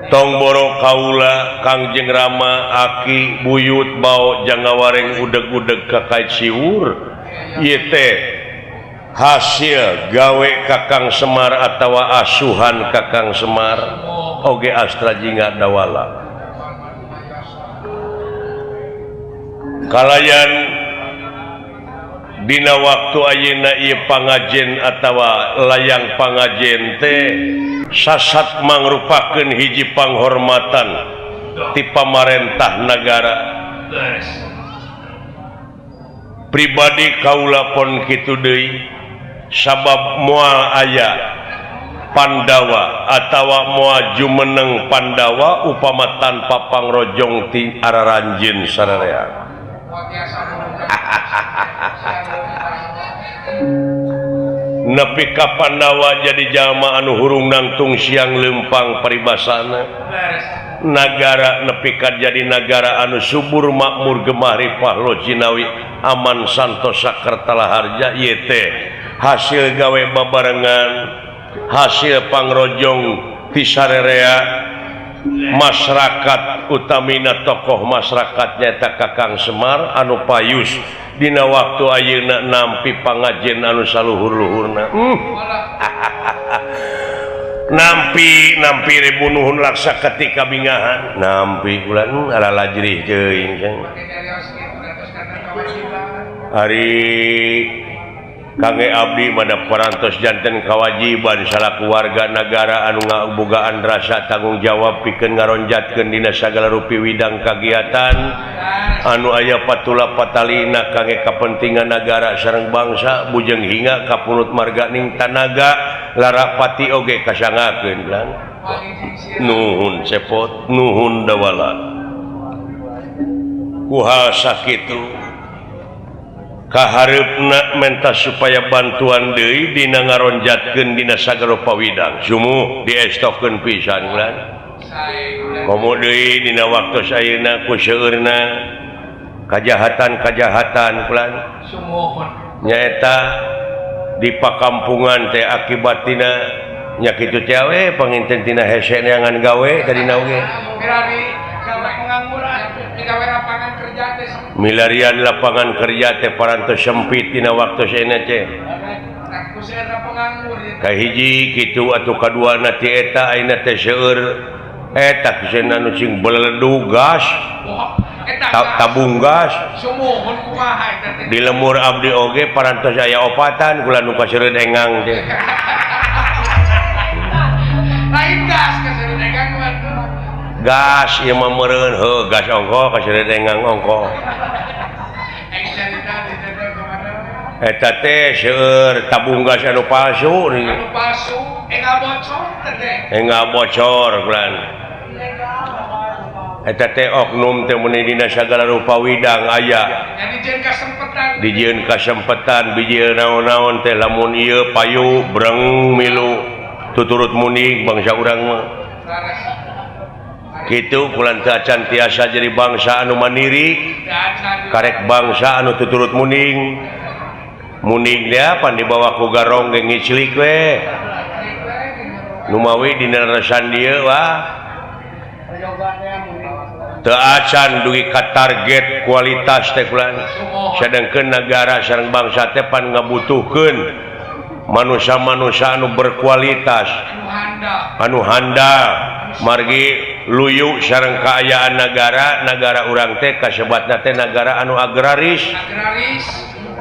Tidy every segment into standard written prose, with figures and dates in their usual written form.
Tong boro kaula Kangjeng Rama aki buyut bao jangawareng udeg-udeg kakait siwur ieu teh hasil gawe Kakang Semar atawa asuhan Kakang Semar oge Astra Jingga Dawala kalayan dina waktu ayeuna ieu pangajen atawa layang pangajen teh sasat mangrupakeun hiji panghormatan ti pamarentah nagara. Pribadi kaula pon kitu deui sabab moal aya Pandawa atawa moal jumeneng Pandawa upama tanpa pangrojong ti araranjeun sararea. Nepi ka Pandawa jadi jalma anu hurung nangtung siang lempang paribasana nagara nepi ka jadi nagara anu subur makmur gemah ripah lo jinawi aman santosa kertala harja ieu teh hasil gawe babarengan hasil pangrojong ti sarerea masyarakat utamina tokoh masyarakat nyaeta Kakang Semar anu payus dina waktu ayeuna nampi pangajen anu saluhur-luhurna. Nampi nampi ribu nuhun laksa ketika bingahan nampi ulan ala lajrih teuing hari Kangge abdi mana parantos janten kawajiban salaku warga nagara anu ngabogaan rasa tanggung jawab pikeun ngaronjatkeun dina sagala rupi widang kagiatan anu aya patula patalina kangge kapentingan nagara sareng bangsa bujeng hingga kapunut marganing tanaga larapati oge kasangakeun lan nuhun cepot nuhun dawala ku hal sakitu kahareupna menta supaya bantuan deui dina ngaronjatkeun dina sagala pawidang sumuh diestokeun pisan lan komo deui dina waktu ayeuna ku seueurna kajahatan-kajahatan lan nyaeta di pakampungan teh akibatina nya kitu teh we panginten tina hese neangan gawe tadina oge milarian lapangan kerja teh parantos sempit dina waktu ayeuna teh kahiji kitu atuh kaduana ti eta ayeuna teh seueur eta kisena nu cing beledu gas tabung gas di lemur abdi oge parantos aya opatan kula nu kaseureun engang teh lain gas kaseureun engang gas ieu mah meureun heuh gas ongko kaseureun engang ongko eta teh seueur tabung gas anu palsu anu palsu engal bocor teh engal bocor kulan eta teh oknum teh mun dina sagala rupa widang aya dijieun kasempetan bijil naon-naon teh lamun ieu payu breng milu tuturut muning bangsa urang mah kitu kulan teu acan tiasa jadi bangsa anu mandiri karek bangsa anu tuturut muning muning dia pan dibawa ku garong ge ngiclik we numawi dina resan dieu wah teu acan dugi ka target kualitas teh kulan sedengkeun nagara sareng bangsa teh pan ngabutuhkeun manusia-manusia anu berkualitas anu handal margi luyu sareng kaayaan nagara nagara urang teh kasebatna teh nagara anu agraris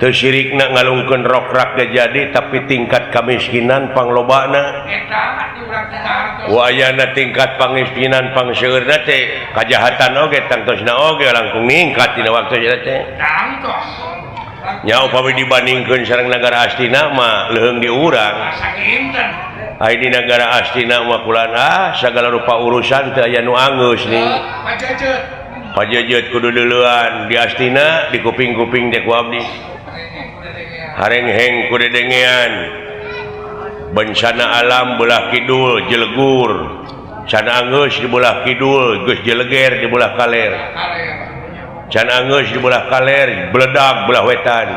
teu sirikna ngalungkeun rokrak ge jadi tapi tingkat kamiskinan panglobana wayana tingkat pangmiskinan pangseueurna teh kajahatan oge tangtosna oge langkung ningkat dina waktu eta teh nya upami dibandingkeun sareng nagara Astina mah leuheung di urang ai di nagara Astina mah kulan ah sagala rupa urusan teu aya nu anggeus nih pajejeut kudu deuleuan di Astina di kuping-kuping teh ku abdi harengheng ku dedengean bencana alam belah kidul jelegur can anggeus di belah kidul geus jeleger di belah kaler can anggeus di belah kaler beledag belah wetan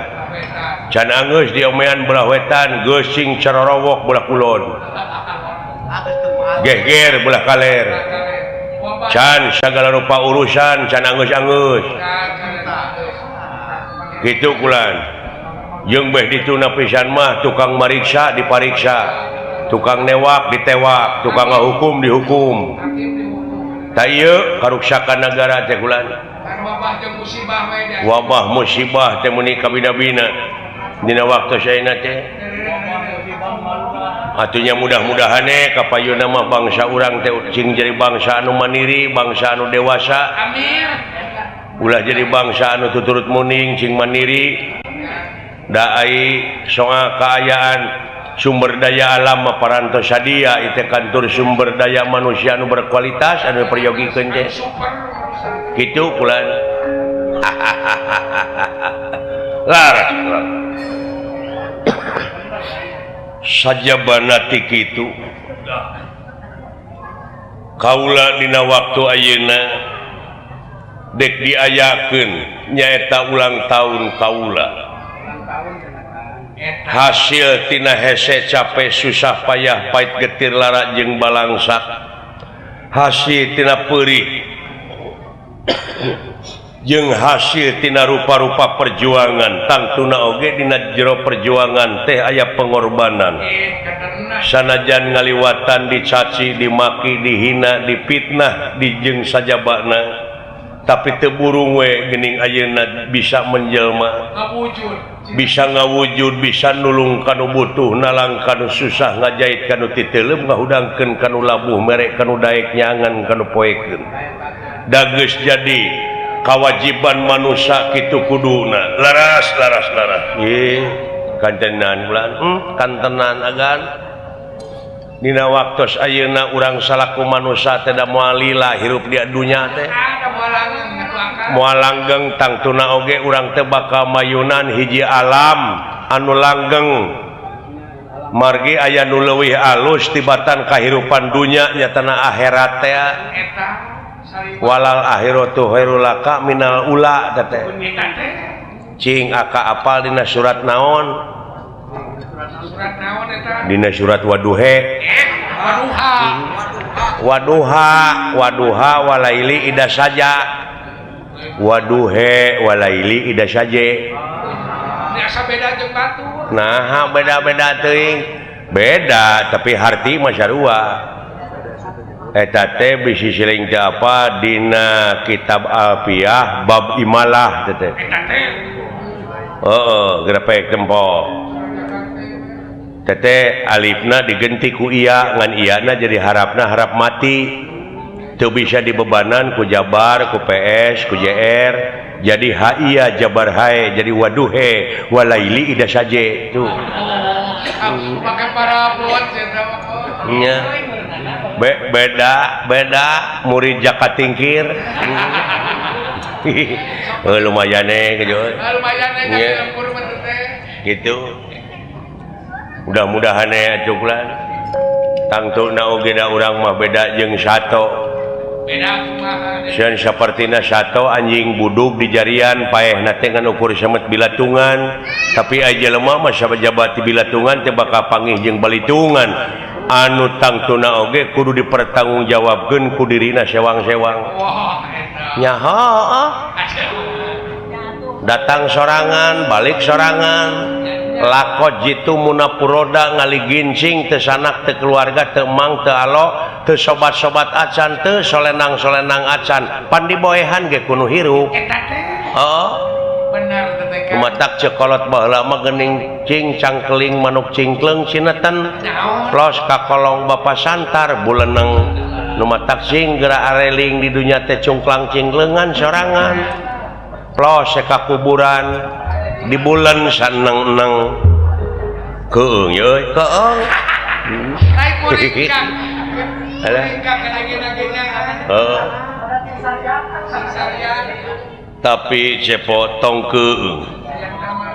can anggeus di omean belah wetan geus sing carorowok belah kulon. Geger belah kaler. Can sagala rupa urusan can anggeus-anggeus. Kitu kulan. Jeung beh dituna pisan mah tukang mariksa dipariksa, tukang newak ditewak, tukang ngahukum dihukum. Ta ieu karuksakan nagara teh kulan. Wabah musibah teh meuni kabina-bina dina waktu saena teh. Atunya mudah-mudahan kapayuna mah bangsa urang teh cing jadi bangsa anu mandiri, bangsa anu dewasa. Amin. Ulah jadi bangsa anu tuturut muning cing mandiri. Da ai soal kaayaan sumber daya alam mah parantos sadia ieu teh kantor sumber daya manusia anu berkualitas anu peryogikeun teh. Kitu kulan. Laras. Sajabana ti kitu kaula dina waktu ayeuna dek diayakeun nyaeta ulang tahun kaula. Hasil tina hese capek susah payah pait getir lara jeung balangsak, hasil tina peurih jeung hasil tina rupa-rupa perjuangan, tangtuna oge dina jero perjuangan teh aya pengorbanan. Sanajan ngaliwatan dicaci, dimaki, dihina, dipitnah, dijeng sajabana, tapi teu burung we geuning ayeuna bisa menjelma, bisa ngawujud, bisa nulung kanu butuh, nalang kanu susah, ngajait kanu titeuleum, ngahudangkeun kanu labuh, mere kanu daek, nyangan kanu poekeun. Da geus jadi kewajiban manusia kitu kuduna. Laras laras laras. Ih, kantenan bulan, kantenan agan. Dina waktos ayeuna urang salaku manusia teh da moal lila hirup di dunya teh. Moal langgeng tangtuna oge urang teh bakal mayunan hiji alam anu langgeng. Margi aya nu leuwih alus tibatan kahirupan dunya nyatana akhirat teh. Walal akhiratu khairul laka minal ula teh. Cing aka apal dina surat naon? Dina surat waduhe. Waduha waduha walaili ida saja. Waduhe walaili ida saje. Nah, beda-beda teuing. Beda tapi harti mah sarua. Eta teh bisi siling teu apa dina kitab Alfiyah bab imalah teh teh. Heeh, grepek tempo. Tete alifna digenti ku iya ngan iyana jadi harapna harap mati. Teu bisa dibebanan ku jabar, ku PS, ku JR. Jadi ha iya jabar hae jadi waduhe walaili ida saje tuh. Pakai parabot nya. Beda beda murid Jaka Tingkir. Lumayan eh gitu. Lumayan eh gitu. Mudah-mudahan eh cuklan. Tangtuna oge da urang mah beda jeung sato. Beda kumaha. Sieun sapertina sato anjing budug di jarian paehna teh ngan ukur semet bilatungan, tapi aya jelema mah sabajabati bilatungan teh bakal pangih jeung balitungan. Anu tangtuna oge kudu dipertanggungjawabkeun ku dirina sewang-sewang. Nyaho datang sorangan, balik sorangan. Lakot jitu munapuroda ngaligincing teu sanak teu keluarga teu mang teu alo teu sobat-sobat acan teu solenang-solenang acan pan diboehan ge kudu hirup. Heeh. Bener teh. Kumatak cekolot baheula mah geuning cing cangkeling manuk cingkleung cineten los ka kolong bapa santar buleneng nu matak sing geura areling di dunya teh cungklang cingkleungan sorangan plos ka kuburan di bulan saneng-neng keung euy keung. Tapi cepotong keung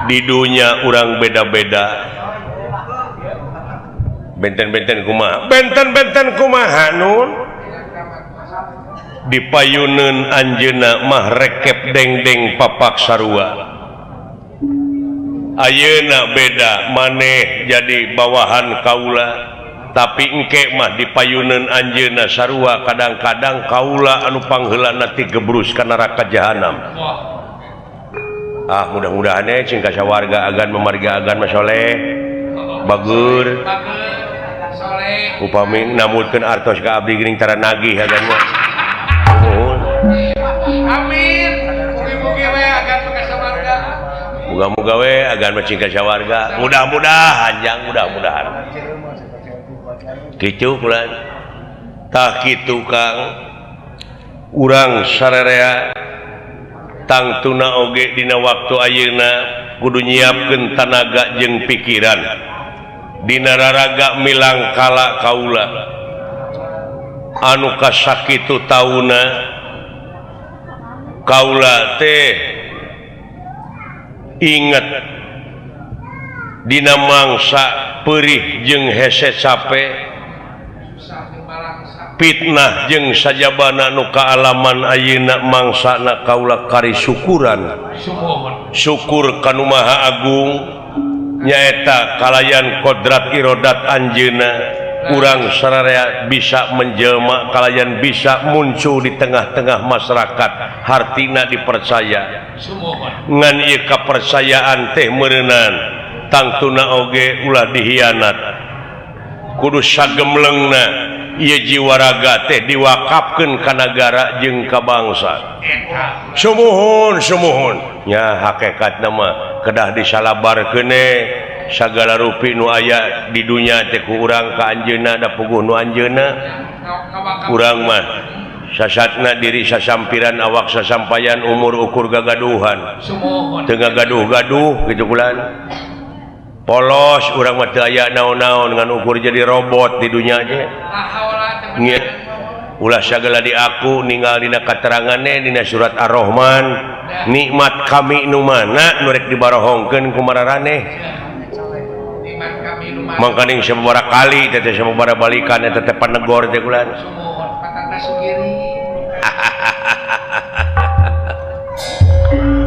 di dunya urang beda-beda. Benten-benten kumaha? Benten-benten kumaha nun? Di payuneun anjeunna mah rekep dengdeng papak sarua. Ayeuna beda maneh jadi bawahan kaula. Tapi engke mah dipayuneun anjeunna sarua kadang-kadang kaula anu pangheulana ti gebrus ka neraka jahanam. Ah mudah-mudahan cing ka sawarga agan memarga agan mah soleh. Bager. Upami namutkeun artos ka abdi geuning tara nagih agan mah. Nuhun. Amin. Mugi-mugi we agan mah ka sawarga. Muga-muga we agan mah cing ka sawarga. Mudah-mudahan jang mudah-mudahan. Kitu bulan tah kitu Kang urang sararea tangtuna oge dina waktu ayeuna kudu nyiapkeun tanaga jeung pikiran dina raraga milang kala kaula anu kasakitu tauna kaula teh inget dina mangsa perih jeung hese cape fitnah jeung sajabana nu kaalaman ayeuna mangsana kaula kari syukuran syukur ka Nu Maha Agung nyaeta kalayan kodrat irodat anjeunna urang sararea bisa menjelma kalayan bisa muncul di tengah-tengah masyarakat hartina dipercaya ngan ieu kapercayaan teh meureunan tangtuna oge ulah dihianat kudu sagemlengna ieu jiwa raga teh diwakafkeun ka nagara jeung ka bangsa. Sumuhun sumuhun nya hakikatna mah kedah disalabarkeun sagala rupi nu aya di dunya teh ku urang ka anjeunna da puguh nu anjeunna urang mah sasatna diri sasampiran awak sasampayan umur ukur gagaduhan teu gagaduh-gaduh kitu bulan polos urang mah teu aya naon-naon ngan ukur jadi robot di dunya teh. Ulah sagala diaku ninggal dina katerangane dina surat Ar-Rahman nikmat kami nu mana nu rek dibarohongkeun ku mararaneh mangkaning sababaraha kali teh teh sababaraha balikan eta teh panegor teh kulan.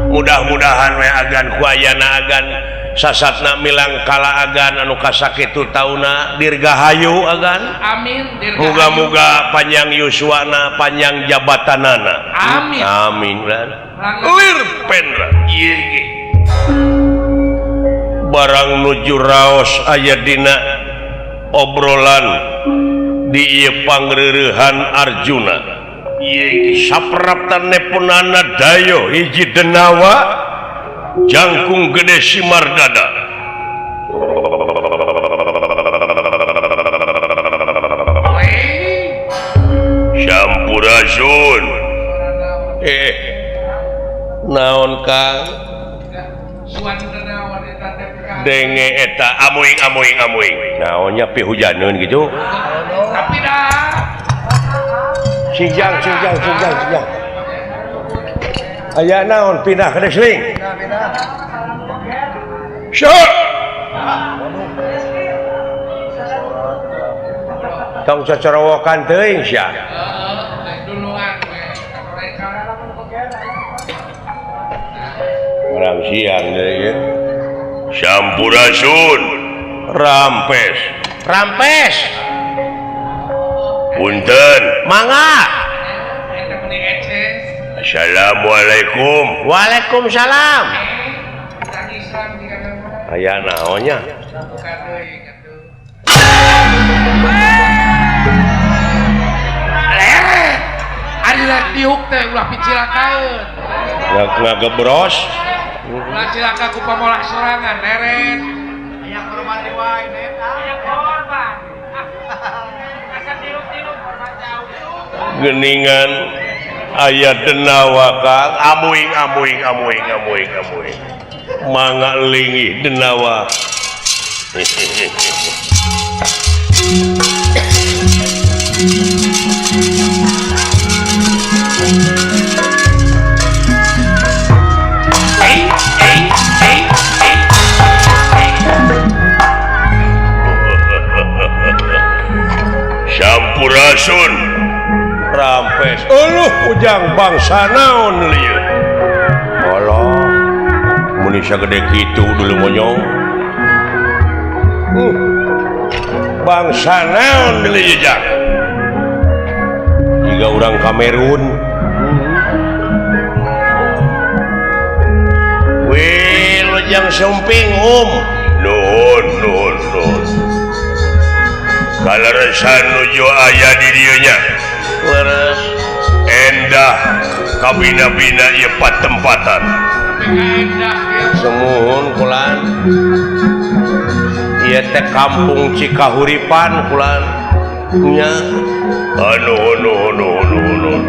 Mudah-mudahan we agan ku ayana agan sasatna milang kala agan anu kasakitu tauna dirgahayu agan. Amin. Muga-muga panjang yuswana panjang jabatanana. Amin. Amin lan. Lir pendra ieu ge. Barang nuju raos aya dina obrolan di ieu pangreurehan Arjuna. Ieu sapraptan nepunana dayo hiji denawa jangkung gede simardada. Sampurasun. Naon Kang? Denge eta amuing amuing amuing. Naonnya pihujaneun gitu. Tapi dah. Sijang sijang sijang sijang. Aya naon pindah ke desling. Syok. Tong cocorowokan teuing sia. Orang siang deui. Sampurasun. Rampes. Rampes. Punten. Mangga. Assalamualaikum. Waalaikumsalam. Aya naonnya? Ari rek diuk teh ulah picilakaeun. Ngagebros. Ulah cilaka ku pamolah sorangan leret. Aya korban wae eta. Aya korban. Asa tilu-tilu korban jauh. Geningan aya denawa Kang amuing amuing amuing amuing amuing mangga linggih denawa. Sampurasun. Rampes. Euluh ujang bangsa naon lieu. Allah, mun sagede kitu dulu monyong. Bangsa naon deui jang? Jiga urang Kamerun. Wih, lojang sumping um. Nuhun, nuhun, nuhun. Kaleresan nuju aya di dieu nya. Leres. Endah kabina-bina ieu patempatan. Sumuhun kulan. Ieu teh kampung Cikahuripan kulan. Nya. Anuhun, nuhun, nuhun, nuhun.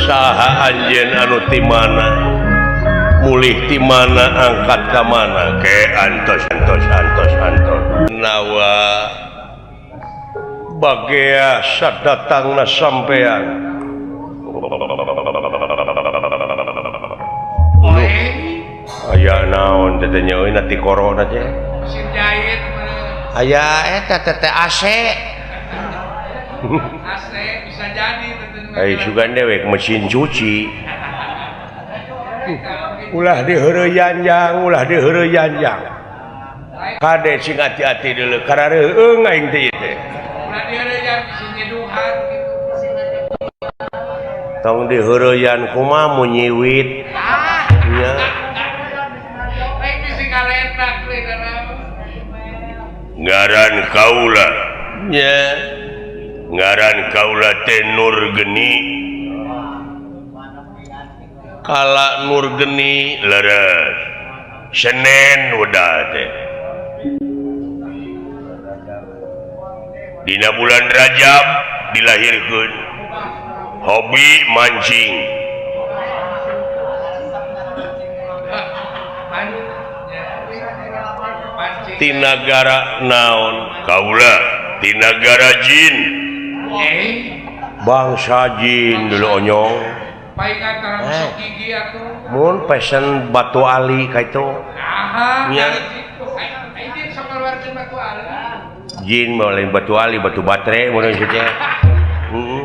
Saha anjeun anu ti mana? Mulih ti mana angkat ka mana? Ke antos antos antos antos. Nawa bagea sadatangna sampean. Aya naon teh nya euy na ti corona teh. Mesin jahit aya eta teh AC. AC bisa jadi teh. Ai sugan dewek mesin cuci. Ulah diheureuyan jang, ulah diheureuyan jang. Kade sing ati-ati deuleu karareueung aing teh ieu teh. Ulah diheureuyan bisi nyeduhan kitu. Tong diheureuyan kumaha mun nyiwit. Nya. Lain bisi ngaletak deui kana. Ngaran kaula. Nya. Ngaran kaula teh Nur Geni. Kala Nur Geni leres. Senen udah teh. Dina bulan Rajab dilahirkeun. Hobi mancing. Tinagara naon? Kaula tinagara jin. Bangsa jin dulu onyong. Mun pesen batu ali ka itu. Nya. Jin mah lain batu ali, batu baterai mun teh. Heeh.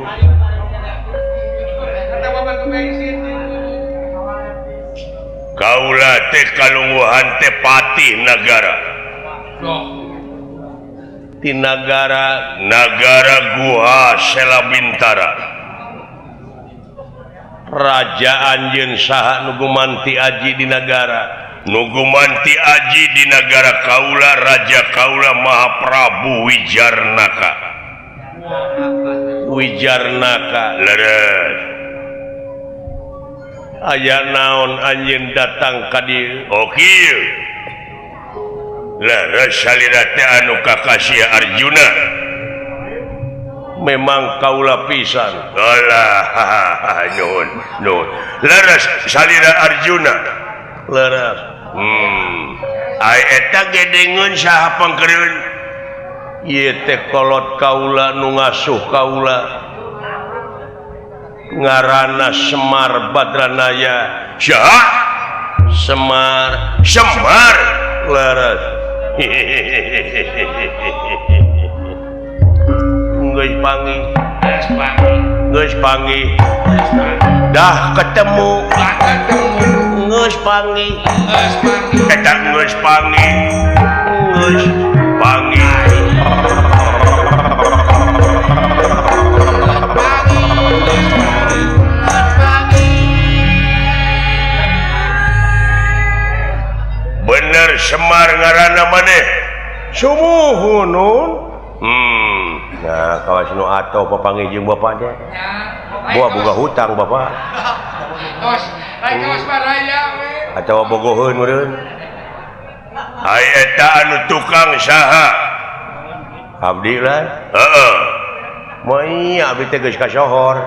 Kaula teh kalungguhan teh patih nagara. Tinagara nagara Guha Selabintara. Raja anjeun saha nu gumanti aji di nagara? Nu gumanti aji di nagara kaula Raja kaula Mahaprabu Wijarnaka. Wijarnaka leres. Aya naon anjeun datang ka dieu? Oh kieu. Leres salira teh anu kakasih Arjuna. Memang kaula pisan. Alah, nuhun, nuhun. Leres salira Arjuna. Leres. Ai eta gedengeun saha pangkereun? Ieu teh kolot kaula nu ngasuh kaula. Ngaranna Semar Badranaya. Saha? Semar. Semar. Leres. Geus panggih. Geus panggih. Dah ketemu. Geus panggih. Eta geus panggih. Geus panggih. Bener Semar ngaranna maneh? Sumuhun nun. Nah, kawas nu atoh papanggih jeung bapak teh. Boa boga hutang bapak. Tos, lain kawas baraya we. Atawa bogoheun meureun. Ai eta anu tukang saha? Abdi lah. Heeh. Moal abdi teh geus kasohor.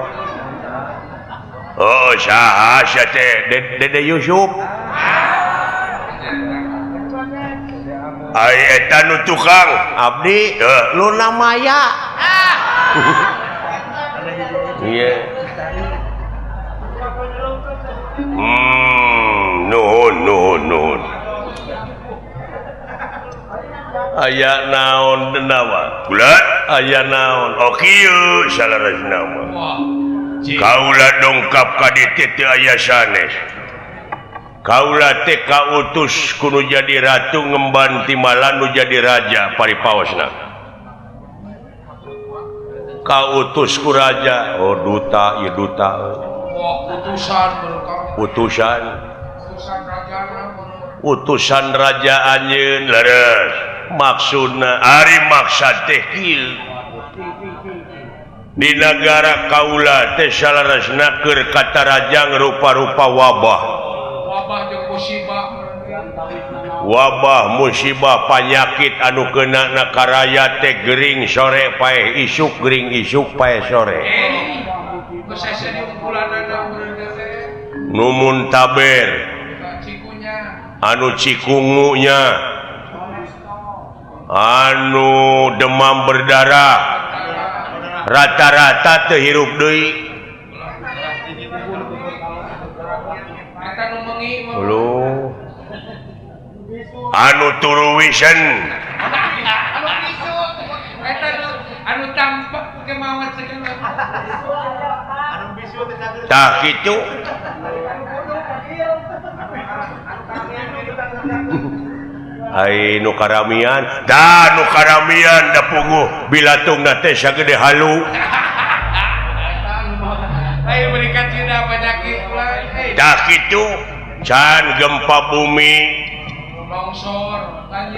Oh, saha sia teh? Dede Yusuf. Ai eta nu tukang abdi Luna Maya. Iya. Nuhun nuhun nuhun. Aya naon denawa? Kula aya naon? Oh kieu salaresna mah. Kaula dongkap ka dieu teu aya sanes. Kaula teh kautus kudu jadi ratu ngemban timbalan nu jadi raja paripaosna. Kautus ku raja. Oh duta ieu duta. Wah, utusan utusan. Utusan raja anjeun leres. Maksudna ari maksad teh kieu. Di nagara kaula teh salaresna keur katarajang rupa-rupa wabah. Wabah jeung musibah. Wabah musibah panyakit anu keuna na karaya teh gering sore paeh isuk gering isuk paeh sore. Nu muntaber anu cikungunya anu demam berdarah rata-rata teu hirup deui. Uluh anu turuwisen anu tampak kemauan segala tah kitu. Ai nu karamian da nu karamian da puguh bilatungna teh sagede halu. Ayo berikan cina penyakit ulah. Tah kitu can gempa bumi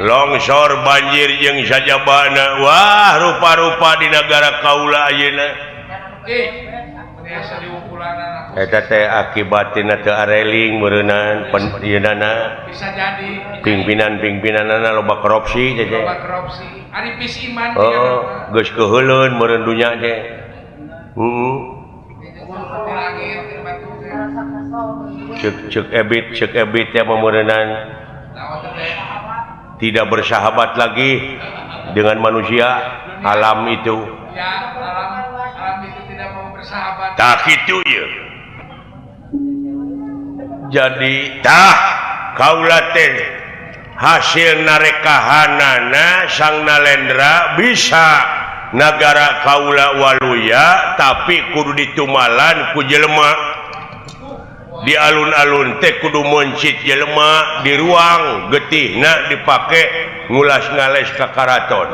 longsor banjir jeung sajabana wah rupa-rupa di nagara kaula ayeuna. Eta teh akibatina teu areling meureunnan penyeunana bisa jadi pimpinan-pimpinanana loba korupsi teh loba korupsi ari pis iman oh geus keuheuleun meureun dunya teh heeh ceuk ebit teh meureunnan tidak bersahabat lagi dengan manusia alam itu ya alam itu tidak mau bersahabat tah kitu ieu. Jadi tah kaula teh hasil narekahanana Sang Nalendra bisa nagara kaula waluya tapi kudu ditumalan ku jelema di alun-alun teh kudu mencit jelema di ruang getihna dipake ngulas ngales ka karaton.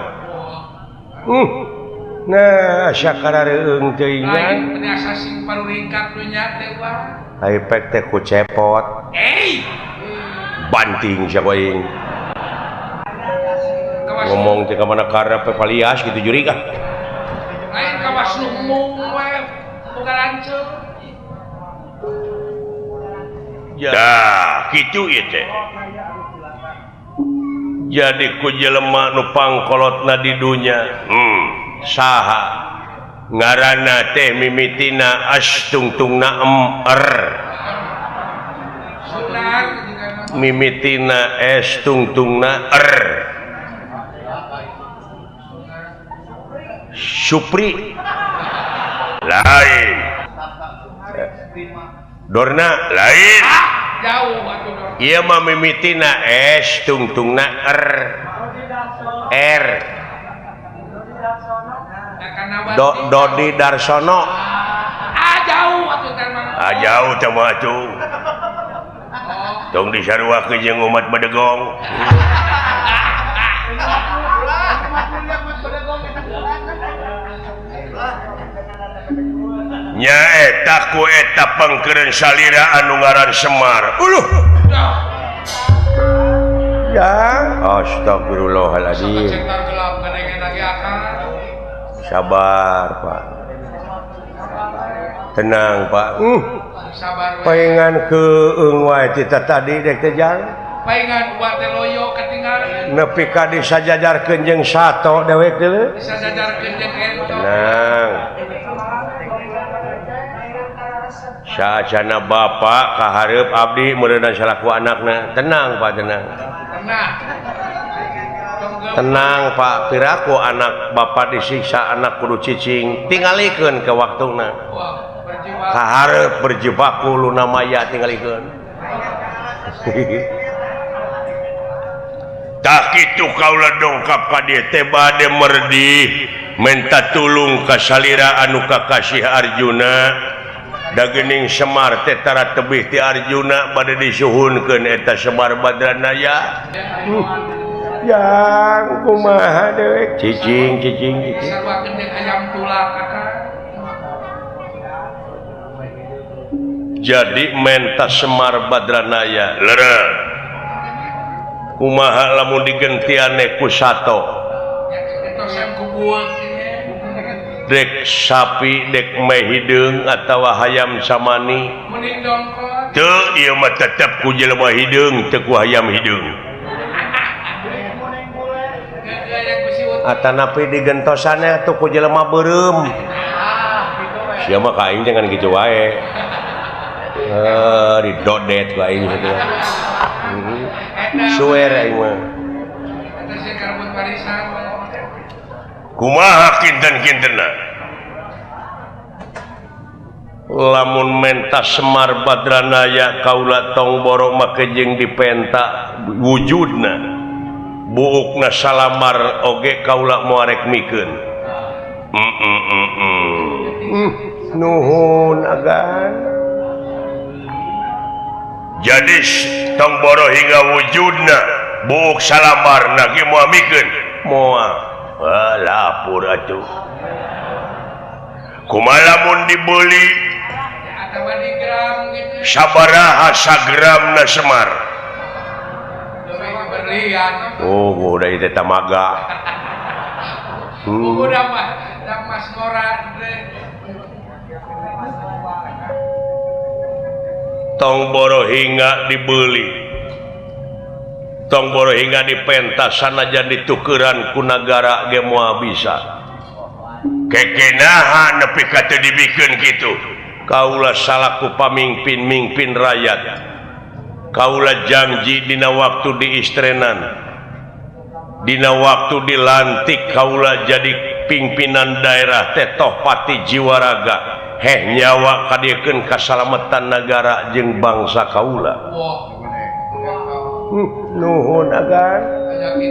Nah sakara reung teuing lain asa sing paruringkak dunya teh wah. Ai pek teh ku cepot. Banting siapa aing. Ngomong teh ka mana karep palias gitu juri kah. Lain kawas lumung we boga lanceuk. Ya, kitu ieu teh. Jadi ku jelema nu pangkolotna di dunya, saha ngaranna teh mimitina as tungtungna er mimitina es tungtungna er Supri lain Dorna lain ieu mah mimitina es tungtungna er R Dodi Darsono jauh atuh teh mah jauh teh mah atuh tong disaruakeun jeung umat Bedegong. Nya eta ku eta pangkeureun salira anu ngaran Semar. Uluh. Ya, astagfirullahaladzim. Sabar Pak, tenang Pak. Paingan keung wae tita tadi dek teh jalan. Paingan uak teh loyo ketinggalan. Nepi ka disajajarkeun jeung sato dewek teh leuh. Disajajarkeun jeung ento. Tenang. Saacana bapak kahareup abdi meureunna salaku anakna. Tenang Pak, tenang. Tenang. Tenang Pak, piraku anak bapak disiksa anak kudu cicing, tingalikeun ke waktuna. Kahareup berjibaku luna maya tingalikeun. Tah kitu kaula dongkap ka dieu teh bade merdi menta tulung ka salira anu kakasih Arjuna. Dagening Semar teh tara tebih ti Arjuna bade disuhunkeun eta Semar Badranaya. Jang kumaha dewek cicing cicing cicing. Sarua jeung ayam tulak akang. Jadi menta Semar Badranaya leureuh. Kumaha lamun digentiane ku sato. Dek sapi dek meh hideung atawa hayam samani. Teu ieu mah tetep ku jelema hideung teu ku hayam hideung. Atanapi digentosanna tuh ku jelema beureum. Sia mah ka aing jangan kitu wae. Didodet ku aing kitu. Suwer aing mah. Kumaha kinten-kintenna? Lamun menta Semar Badranaya kaula tong boro make jeung dipenta wujudna. Buukna salamar oge kaula moarek mikeun. Nuhun agan. Jadi tong boro hingga wujudna buuk salamarna ge moal mikeun. Moal. Wah, lapur atuh. Kumaha lamun dibeli sabaraha sagramna Semar. Oh, udah itu tamaga. Udah mah, mas ngora. Tong boro hingga dibeli. Tong boro hingga dipentas sanajan ditukeran ku nagara ge moal bisa. Kekenaha nepi ka teu dibikeun kitu. Kaula salaku pamingpin-mingpin rakyat. Kaula janji dina waktu diistrenan. Dina waktu dilantik kaula jadi pimpinan daerah teh toh pati jiwaraga. Heh nyawa kadiekeun kasalametan nagara jeung bangsa kaula. Nuhun agan.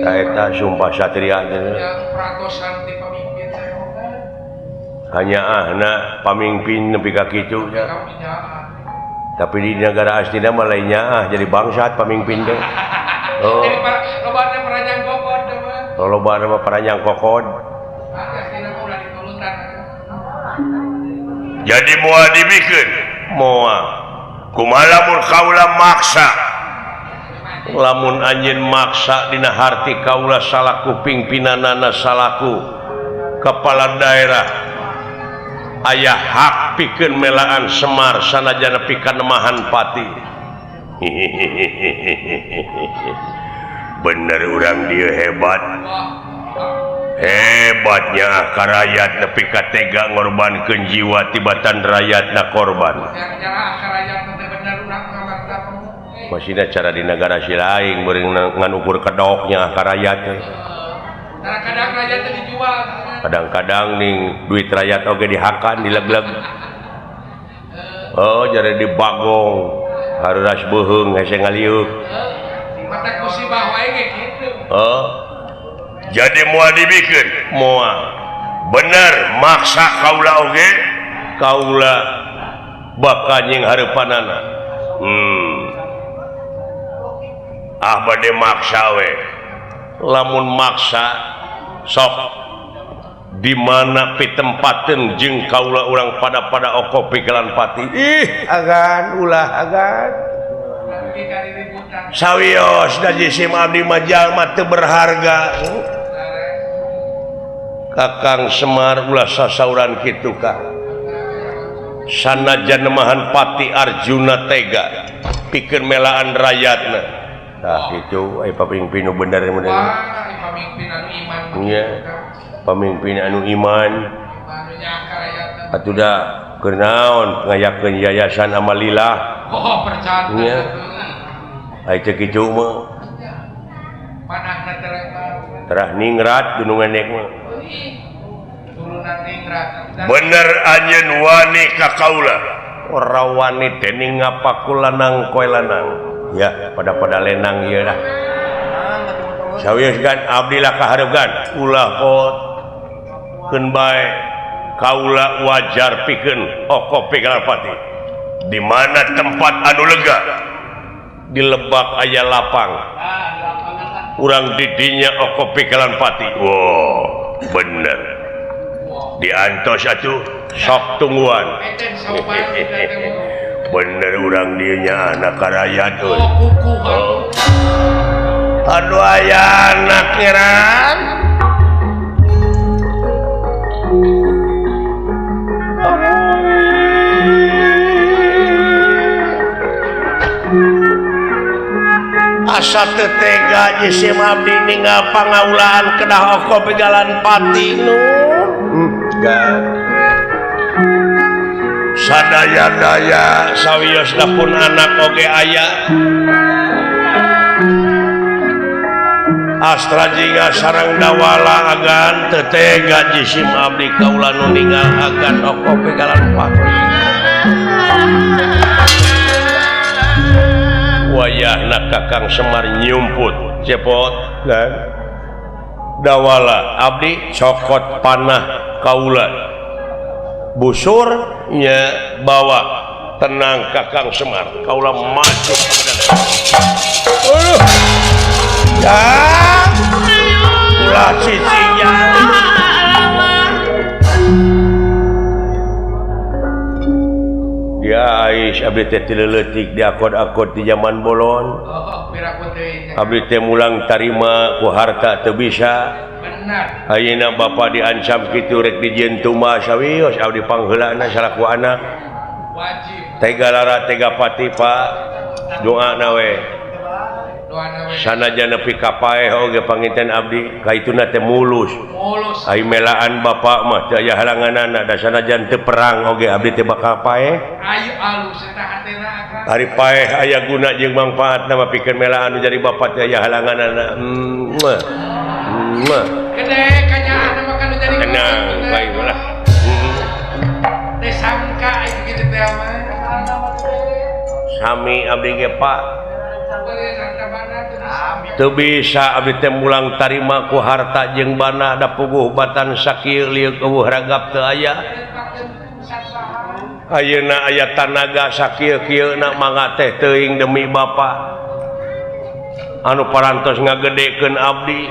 Eta sumpah satria teh. Hanya ahna pamimpin nepi ka kitu nya. Tapi di negara aslinya mah lain nyaah jadi bangsat pamimpin teh. Oh. Jadi lobana paranjang kokod teh mah. Lobana mah paranjang kokod. Jadi moal dibikeun? Moal. Kumaha lamun kaula maksa? Lamun anjeun maksa dina harti kaula salaku pimpinanana salaku kepala daerah aya hak pikeun melaan Semar sanajan pikeun nemahan pati. Bener urang dieu hebat. Hebatnya karayat nepi ka tega ngorbankeun jiwa tibatan rakyatna korban. Masihna cara di negara si lain beuring ngan ukur kedoknya karayat teh. Kadang-kadang rakyat teh dijual. Kadang-kadang ning duit rakyat oge dihakan dileg-leg. Oh, jare dibagong haruras beuheung hese ngaliuk. Mata musibah wae ge kitu. Oh. Jadi moal dibikeun? Moal. Bener maksa kaula oge? Kaula bakal nying hareupanana. Ah bade maksa we. Lamun maksa sok di mana pitempateun jeung kaula urang pada-pada oko pigelan pati. Ih, agan ulah agan. Sawios da jisim abdi mah jalma teu berharga. Kakang Semar ulah sasauran kitu ka. Sanajan nemahan pati Arjuna tega pikeun melaan rakyatna. Tah kitu ai pamimpin nu bener bener. Pamimpin anu iman. Nya. Pamimpin anu iman. Atuh da keur naon ngayakeun yayasan Amalilah. Oh, percaya. Nya. Ai teu kitu mah. Panahna terah ningrat gunungan nek mah. Turunan ningrat. Bener anjeun wani ka kaula. Ora wani dening ngapaku lanang koe lanang. Ya, pada-pada lenang ieu lah. Sawios gan abdi lah kahareup ulah pot. Keun bae kaula wajar pikeun oko pigalapati. Di mana tempat anu lega? Di lebak aya lapang. Urang didinya oko pikalan pati. Wow, bener. Diantos atuh sok tungguan. Bener urang dinya anak rakyat euy. Aduh aya anak ngeran. Asa teu tega jisim abdi ninggal pangaulaan kedah oko pegalan pati nu. Sadaya-daya sawiosna pun anak oge aya. Astra jingga sareng dawala agan teu tega jisim abdi kaula nu ninggal agan oko pegalan pati. Wayahna Kakang Semar nyumput cepot dan dawala abdi cokot panah kaula busurnya bawa tenang Kakang Semar kaula maju. Aduh ya ulah cicinya ya Ais abdi teh tileuletik diakod-akod di zaman bolon. Abdi teh mulang tarima ku harta teu bisa. Benar. Ayeuna bapa diancam kitu rek dijieun tumbas sawios abdi pangheulana salaku anak. Wajib. Tega lara tega pati Pak. Doana we. Sanajan nepi ka paeh oge panginten abdi kaituna teh mulus. Mulus. Ai melaan bapak mah teu aya halanganana da sanajan teu perang oge abdi teh bakal paeh. Ayo alus eta hatena akang. Ari paeh aya guna jeung mangfaatna mah pikeun melaan nu jadi bapak teh aya halanganana. Gede kanyaahna mah kan nu jadi tenang bae lah. Teh sangka aing kitu teh mah. Sami abdi ge Pak. Teu bisa abdi teh mulang tarima ku harta jeung bana da puguh batan sakieu lieu eueuh ragap teu aya. Ayeuna aya tanaga sakieu-kieuna mangga teh teuing demi bapa. Anu parantos ngagedekeun abdi.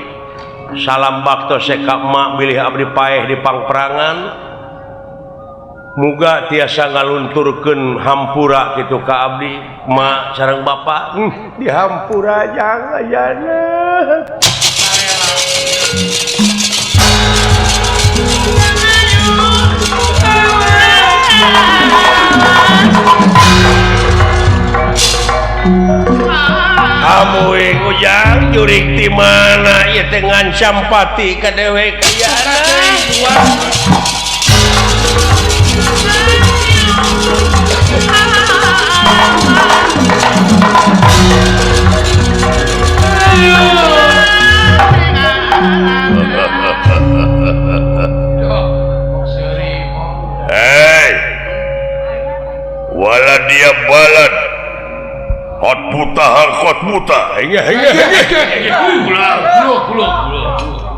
Salam bakto seka emak bilih abdi paeh di pangperangan. Muga tiasa ngalunturkeun hampura kitu ka abdi mak sareng bapa. Dihampura jang ayana. Amuing ujang jurik di mana ieu teh ngancam pati ka dewek ayana. Hey, wala dia balad hot buta hot buta.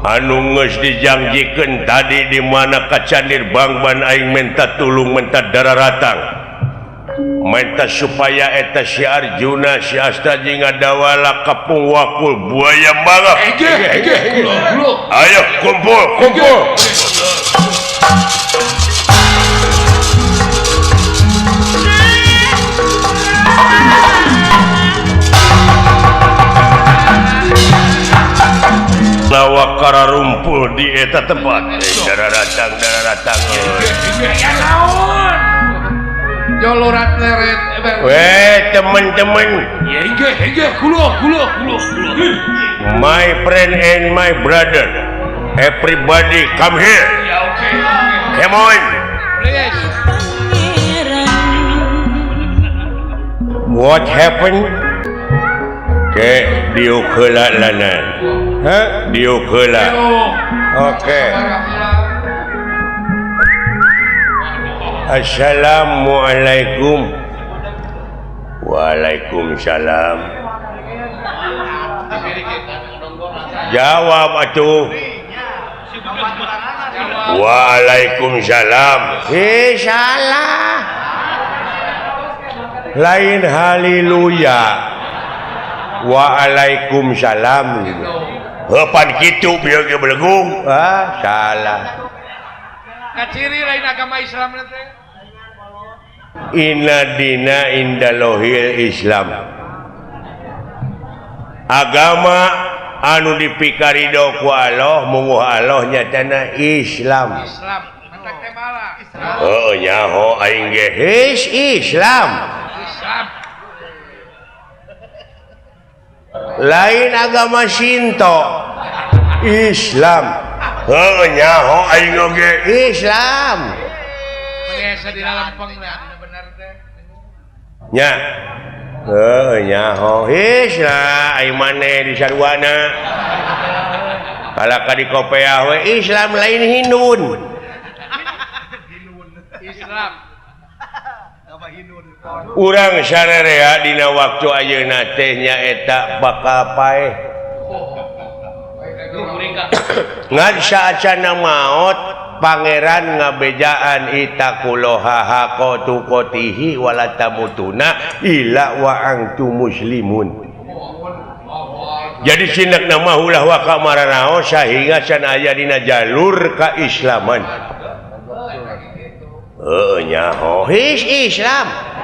Anu geus dijangjikeun tadi di mana ka Candir Bangban aing minta tulung minta dararatang minta supaya eta si Arjuna si Asta jeung Dawala kapung wakul buaya mangap. Ayo kumpul kumpul. Lawakara rumpul di eta tempat. Dararatang dararatang. Ya naon? Jolorat leret. Weh teman-teman. My friend and my brother. Everybody come here. Ya oke. Come on. Please. What happened? Ke diuk heula lanan. Hah? Diuk heula. Oke. Assalamualaikum. Waalaikumsalam. Jawab atuh. Waalaikumsalam. Salah. Lain haleluya. Waalaikumsalam gitu. Heupan kitu bieu ge belegung. Ah, salah. Kaciri lain agama Islam teh. Inna dina indalohil Islam. Agama anu dipikarido ku Allah munguh Allah nyatana Islam. Islam. Mantak teh malah. Heuh nyaho aing ge his Islam. Islam. Lain agama Shinto. Islam. Heuh nyaho aing oge Islam. Biasa di lempeng lah bener teh. Nya. Heuh nyaho Islam aing maneh di sarwana. Kalaka di kopeah we Islam lain Hindun. Islam. Urang sarerea dina waktu ayeuna teh nyaeta bakal paeh. Ngan saacana maot pangeran ngabejaan itaqullaha haqqa tuqatihi wala tamutuna illa wa antum muslimun. Jadi sindakna mah ulah waka maranaos sahingga can aya dina jalur kaislaman. Heuh nyaho his Islam.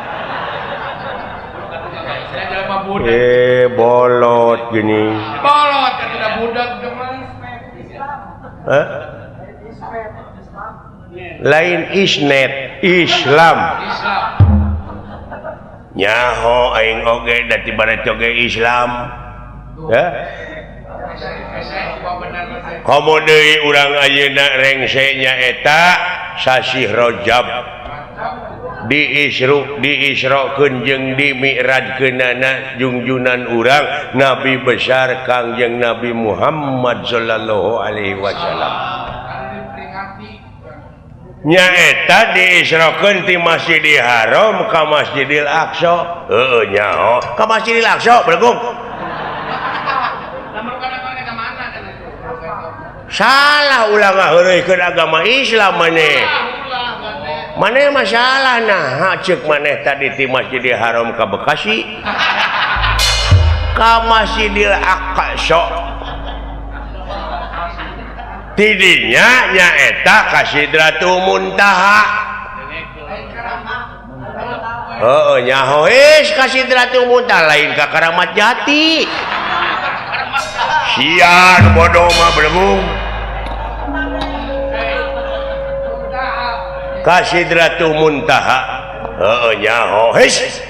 Bolot gini. Bolot tidak budak mah. Hah? Lain isnet Islam. Islam. Nyaho aing oge da ti barat oge Islam. Hah? Komo deui urang ayeuna rengse nyaeta sasih Rajab. Diisru diisrokeun jeung dimi'rajkeunana jungjunan urang Nabi besar Kangjeng Nabi Muhammad sallallahu alaihi wasallam. Nyaeta diisrokeun ti Masjidil Haram ka Masjidil Aqsa. Heueuh nyaho ka Masjidil Aqsa belegung. Salah ulah ngaheureuykeun agama Islam maneh. Maneh masalah nah ceuk maneh tadi ti Masjidil Haram ka Bekasi ka Masjidil Aqsa. Tidinya nyaeta ka Sidratul Muntaha. Heueuh nyaho geus ka Sidratul Muntaha lain ka Karamat Jati. Sia nu bodoh mah belegung. Ka Sidratul Muntaha. Heueuh nyaho his.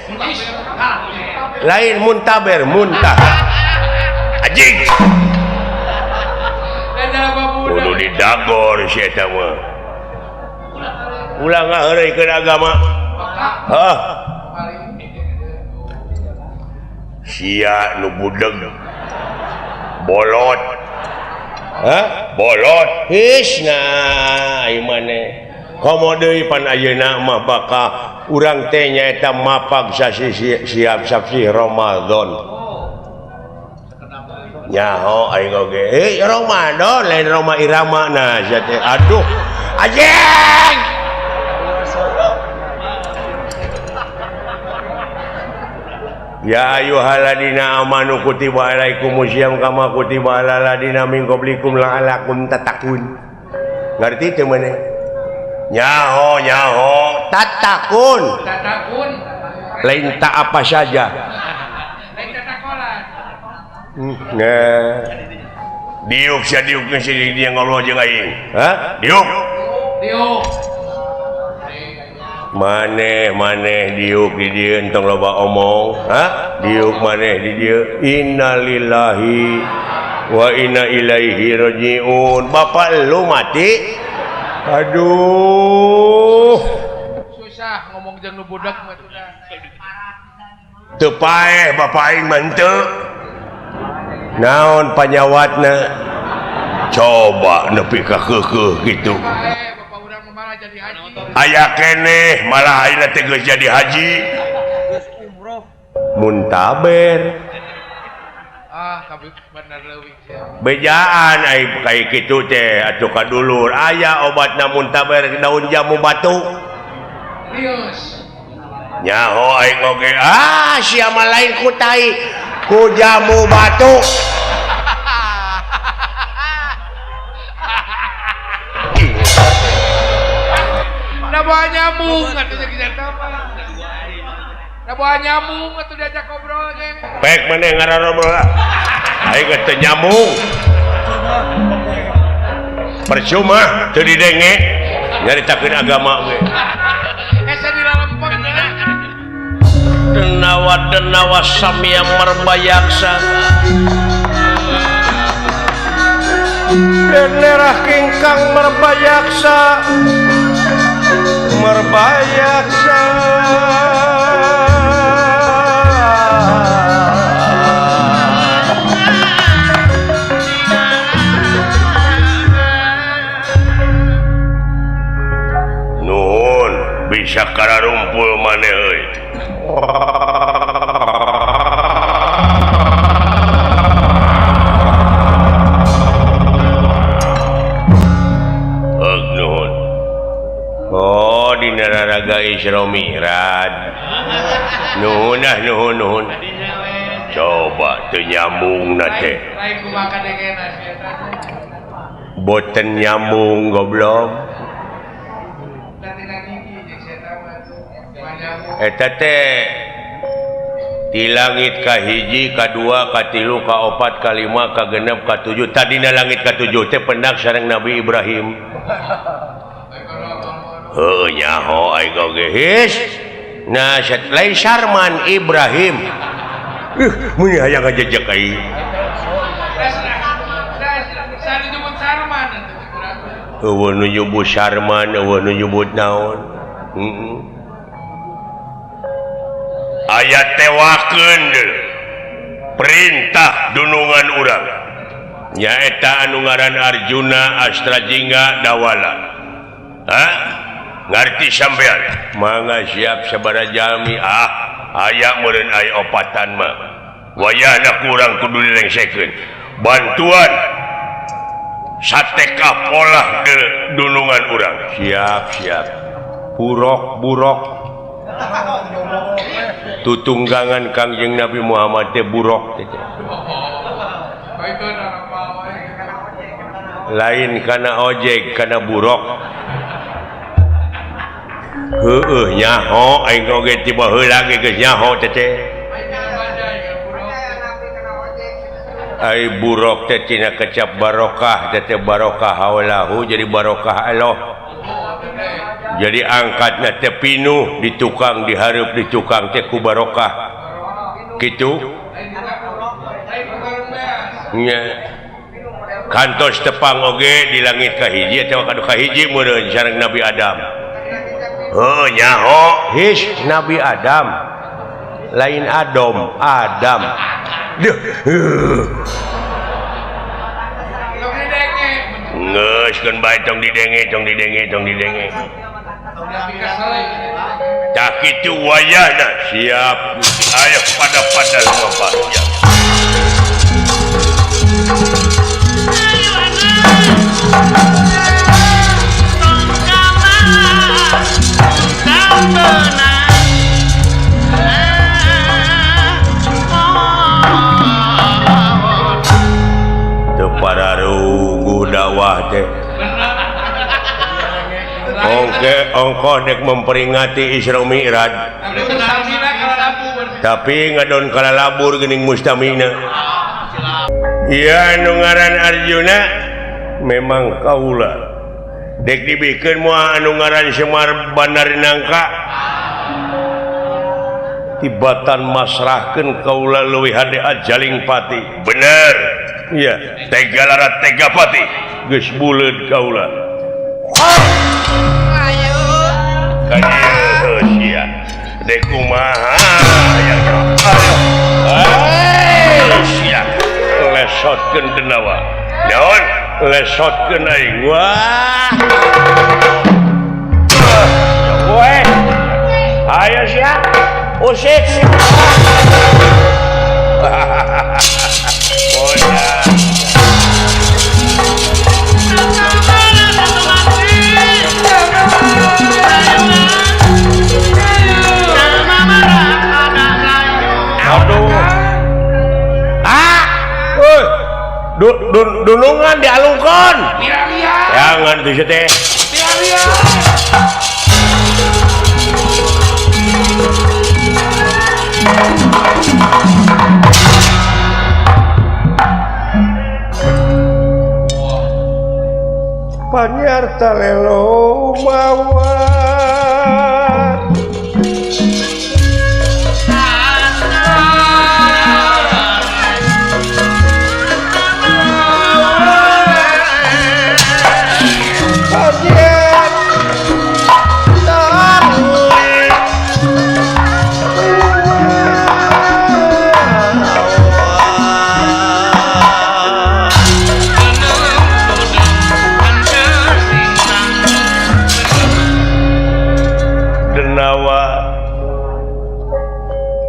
Lain muntaber muntaha. Anjing. Kudu didagor si eta mah. Ulah ngaheureuykeun agama. Hah. Sia nu budeg. Bolot. Hah? Bolot. His nah ieu maneh. Komo deui pan ayeuna mah bakal urang teh nyaeta mapag sasi siap sasi Ramadan. Nyaho aing oge. Ramadan lain Roma Irama nah sia teh. Aduh. Anjing. Ya ayyuhalladzina amanu kutiba alaikumusiyam kama kutiba alal ladzina min qablikum la'allakum tattaqun. Ngarti teu maneh? Nyaho nyaho tatakun. Tatakun. Lain tak apa saja. Lain tatakolan. Nah. Diuk sia diuk si dia ngobrol jeung aing. Hah? Diuk. Diuk. Maneh maneh diuk di dieu entong loba omong. Hah? Diuk maneh di dieu. Innalillahi wa inna ilaihi rajiun. Bapak lu mati. Aduh. Susah ngomong jeung nu budak mah sudah. Teu paeh bapak aing mah henteu. Naon panyawatna? Coba nepi ka keukeuh kitu. Bapak urang malah jadi haji. Aya keneh malah ayeuna teh geus jadi haji. Geus umroh. Muntaber. Ah, kabeh bener leuwih sia. Bejaan ai kaya kitu teh atuh ka dulur aya obatna muntaber daun jamu batu. Rius. Nyaho aing oge. Ah, sia mah lain ku tai. Ku jamu batu. Da bawa nyamung atuh jeung eta mah. Da bawa nyamung atuh diajak ngobrol ge. Pek maneh ngarobrol lah. Aing teh teu nyamung. Percuma teu didenge nyaritakeun agama ge. Esa dilalempeng Denawa denawa samia merbayaksa. Denerah kingkang merbayaksa. Merbayaksa. Nuhun bisa kararumpul maneh euy. Nuhun. Oh, dina raraga Isra Mi'raj. Nuhun ah, nuhun nuhun. Coba teu nyambung na teh. Boten nyambung goblok. Eta teh di langit kahiji, kadua, katilu, kaopat, kalima, kagenep, katujuh. Tadina langit katujuh teh pendak sareng Nabi Ibrahim. Heuh nyaho aing oge his. Nah, lain Sarman Ibrahim. Mun hayang ngajejek aing. Eueuh nu nyebut Sarman, eueuh nu nyebut naon. Heeh. Aya tewakeun perintah dunungan urang. Nyaeta anu ngaran Arjuna Astrajingga Dawala. Hah? Ngarti sampean? Mangga siap sabaraha jalmi. Ah, aya meureun aya opatan mah. Wayahna kurang kudu dilengsekeun. Bantuan sateka polah de dunungan urang. Siap, siap. Burok, burok. Tutunggangan Kangjeng Nabi Muhammad teh burok teh. Lain kana ojek, kana burok. Heueuh nyaho aing oge ti baheula ge geus nyaho teh teh. Ai burok teh tina kecap barokah teh teh barokah haulahu jadi barokah Allah. Jadi angkatna teh pinuh di tukang dihareup di tukang teh ku barokah. Kitu nya kantos tepang oge di langit kahiji atawa kadu kahiji meureun sareng Nabi Adam. Heuh nyaho his Nabi Adam. Lain Adom, Adam. Duh. Geus keun bae tong didenge, tong didenge, tong didenge. Tak kitu wayahna siap. Ayo pada-pada lupa siap. Teu pararuguh dakwah teh. Oke, ongkoh dek memperingati Isra Mi'raj. Tapi ngadon kalalabur geuning mustamina. Iya anu ngaran Arjuna memang kaula. Dek dibikeun moal anu ngaran Semar Bandar Nangka. Tibatan masrahkeun kaula leuwih hade ajaling pati. Bener. Iya, tega larat tega pati. Geus buleud kaula. Ayo sia. Dek kumaha aya ayo. Sia. Lesotkeun denawa. Naon? Lesotkeun aing. Wah. Weh. Ayo sia. Usik. Bodah. Aduh. Dunungan dialungkeun. Jangan tuh teh. Panyarta lelo mawat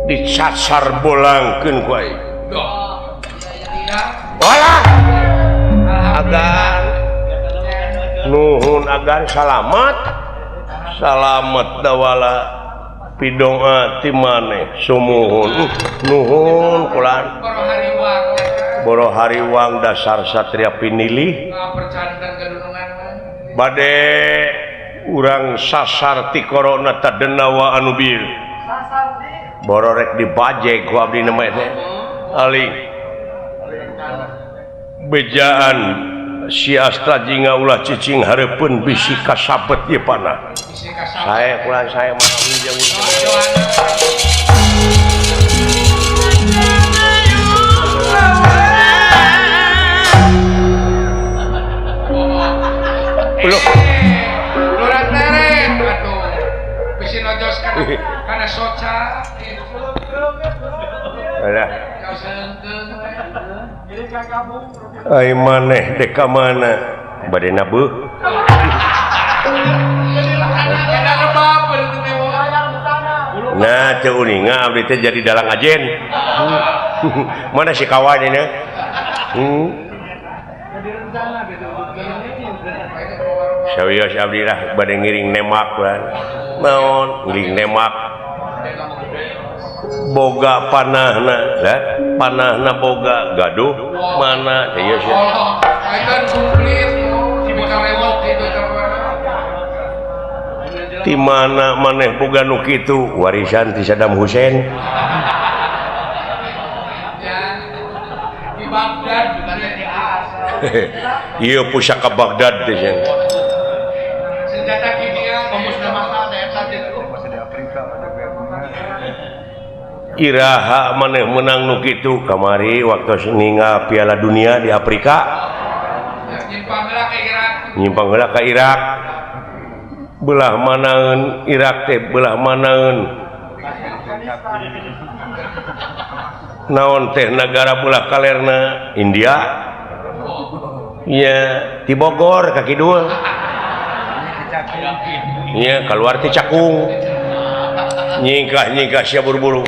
dicasar bolangkeun ku aing. Bola. Agan nuhun agan salamat. Salamat dawala pidoa ti maneh sumuhun. Nuhun kulan. Boro hariwang dasar satria pinilih. Bade urang sasar ti corona ta denawa anu bieu. Bororek dibajek ku abdi nama teh aling bejaan si Astra Jingga ulah cicing hareupeun bisi kasabet ieu panah sae kulan sae mah jeung lurah teret atuh bisi nojos kana soca. Alah. Ai maneh dek ka mana? Bade nabeuh. Nah, teu uninga abdi teh jadi dalang ajen. Mana si kawan ini? Sawios abdi lah bade ngiring nemak kan. Naon ngiring nemak. Boga panahna, lah panahna boga gaduh mana ieu sih. Di mana maneh boga nu kitu warisan ti Saddam Hussein. Di Baghdad ieu pusaka Baghdad teh. Senjata kimia pemusnah massal eta masih di Afrika ada. Iraha maneh menang nu kitu kamari waktu ninggal Piala Dunia di Afrika nyimpang heula ka Irak belah manaeun Irak teh belah manaeun naon teh nagara belah kalerna India nya di Bogor ka kidul nya kaluar ti Cakung nyingkah-nyingkah sia buru-buru.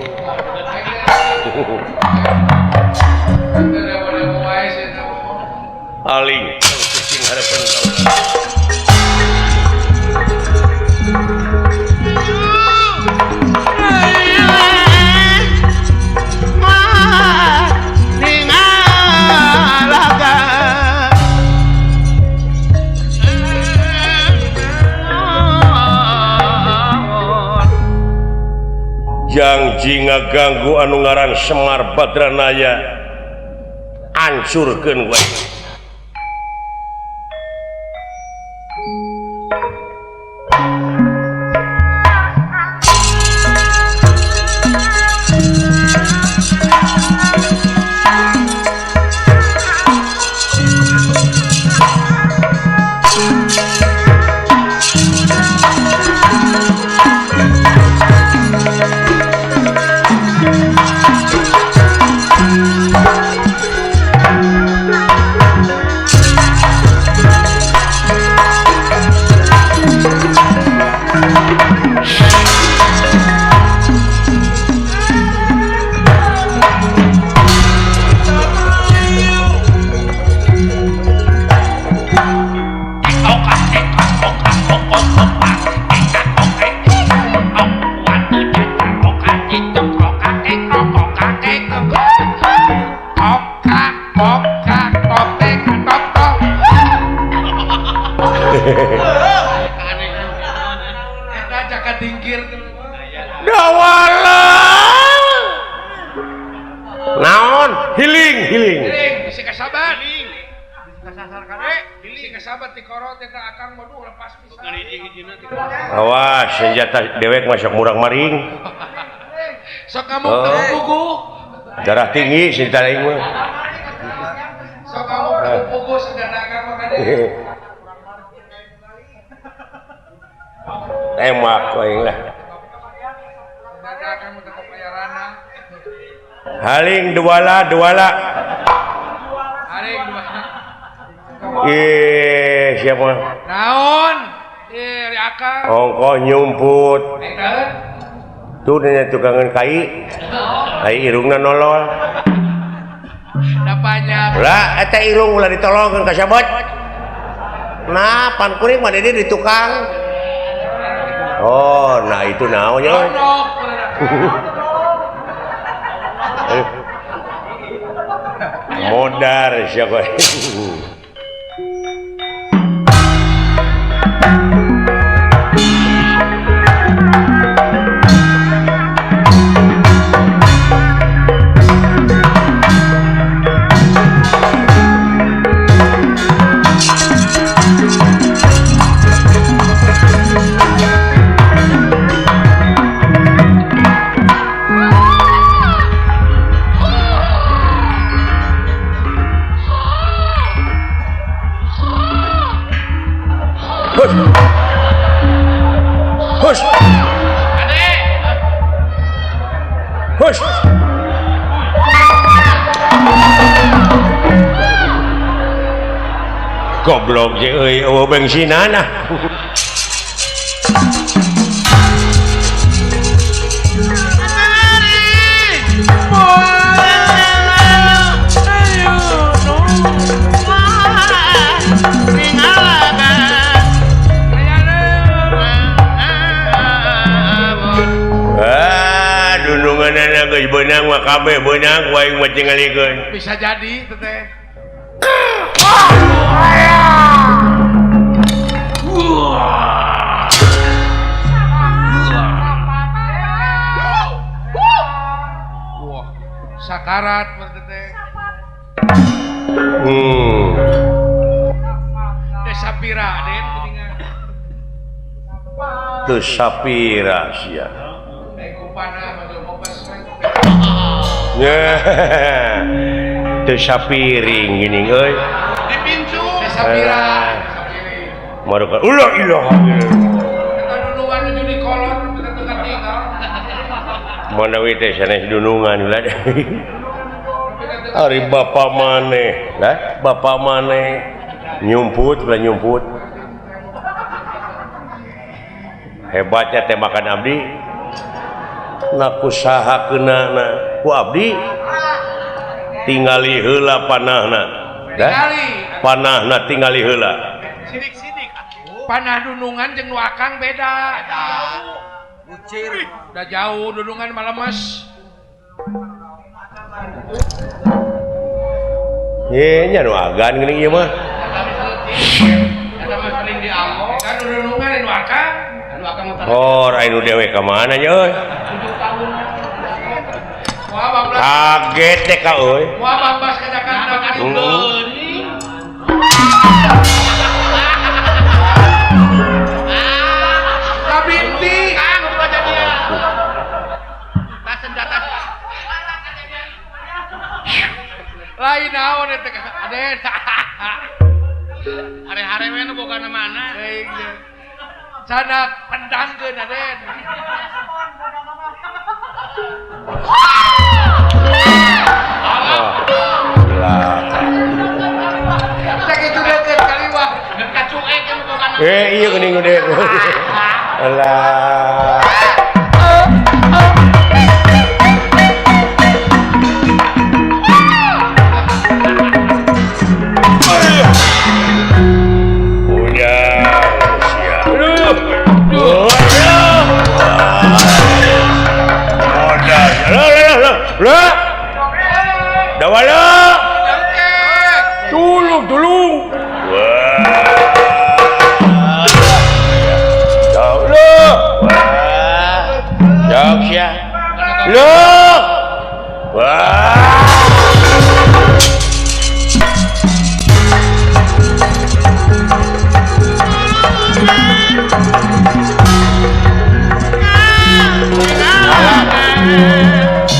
Aling cicing hareupeun kaula. Jangji ngaganggu anu ngaran Semar Badranaya ancurkeun we. Jaka tingkir. Dawala. Naon? Healing, healing. Healing, bisi kasabat. Kasasar kade, bisi kasabat dikorot eta akang moduh lepas pisan. Awas, senjata dewek masuk murang-maring. Sok kamu teu puguh. Darah tinggi senjata aing mah. Sok kamu teu puguh senjata akang mah kade. Tembak aing lah. Senjata akang mah teu bayarana. Haling duala duala. Haling duala. Eh, siapa? Naon? Eh, ri akang. Ongkoh nyumput. Eta tuh nanya tukangan kai. Kai irungna nolol. Dapanya. Lah, eta irung ulah ditolongkeun ka sabot. Nah, pan kuring mah di tukang. Oh, nah itu naonnya. Modar siapa? Hush. Hush. Goblok je euy eueuh bensinan ah. Benang mah kabeh benang ku aing mah tingalikeun. Bisa jadi teh. Wah, sakarat teh. Teh sapira den geuningan. Teu sapira sia. Teu sapiring geuning euy. Dipincu. Teu sapira. Maruka ulah ilaha illallah. Eta dunungan nuju di kolon teu katinggal. Manawi teh sanes dunungan ulah. Ari bapa maneh, lah bapa maneh nyumput ulah nyumput. Hebatnya tembakan abdi. Naku saha keunana ku abdi tingali heula panahna. Panahna tingali heula. Sidik-sidik atuh. Panah dunungan jeung nu akang beda. Bucir. Udah jauh dunungan mah lemes. Ye nya nu agan geuning ieu mah. Eta mah sering diamok. Kan dunungan nu akang. Oh, anu dewe ka mana nya euy? Kaget deh ka euy. Moal babas ka Jakarta ka geuning. Kabinti kang kejadian. Tas senjata. Lain naon eta Aden. Are-are we nu boga mana? Canak pendangkeun Aden. Sakitu deukeut kaliwat. Kacuek nu boga. Eh iya geuning gede. Alah. Lah. Dawala. Tulung, tulung. Wah. Dawala. Loh. Wah.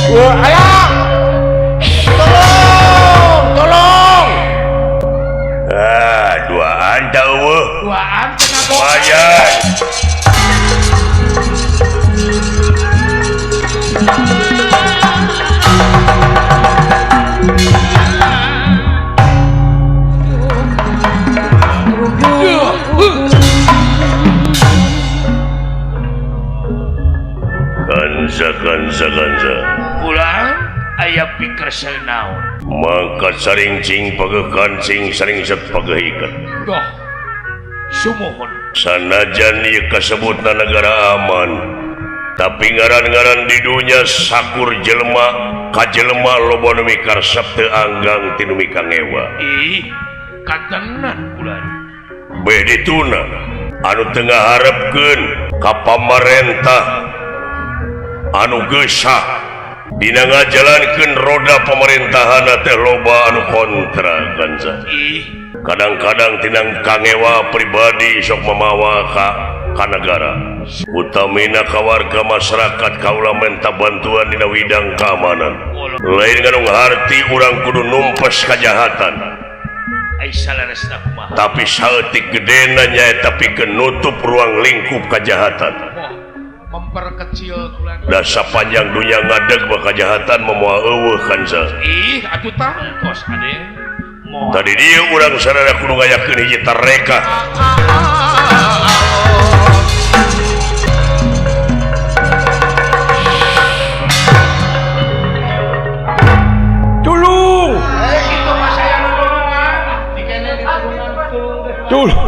Wah, ayo. Tolong, tolong. Ah, duaan tau. Duaan kenapa? Lumayan. Kanza kanza kanza. Pulang aya pikir naon. Mangkat saring cing pageukan cing saring set pageuhikan. Doh. Sumuhun. Sanajan ieu kasebutna negara aman, tapi ngaran-ngaran di dunya sakur jelema ka jelema loba nu mikaresep teu anggang ti nu mikangewa. Ih, katenan ulah. Beh dituna anu teu ngaharepkeun ka pamarentah anu geusah dina ngajalankeun roda pemerintahan teh loba anu kontra kanza. Ih, kadang-kadang tinang kangewa pribadi sok mamawa ka nagara utamina ka warga masyarakat kaula menta bantuan dina widang keamanan. Lain nganu harti urang kudu numpes kajahatan. Tapi saeutik gedena nyaeta pikeun nutup ruang lingkup kajahatan. Memperkecil dasa panjang dunia ngadeg bakal kajahatan memoa eueuh kanza. Ih, atuh tangkos ade. Tadi dia urang sarana kudu ngayakeun hiji tareka. Tulung. Itu mah saya nu nulungan. Tulung.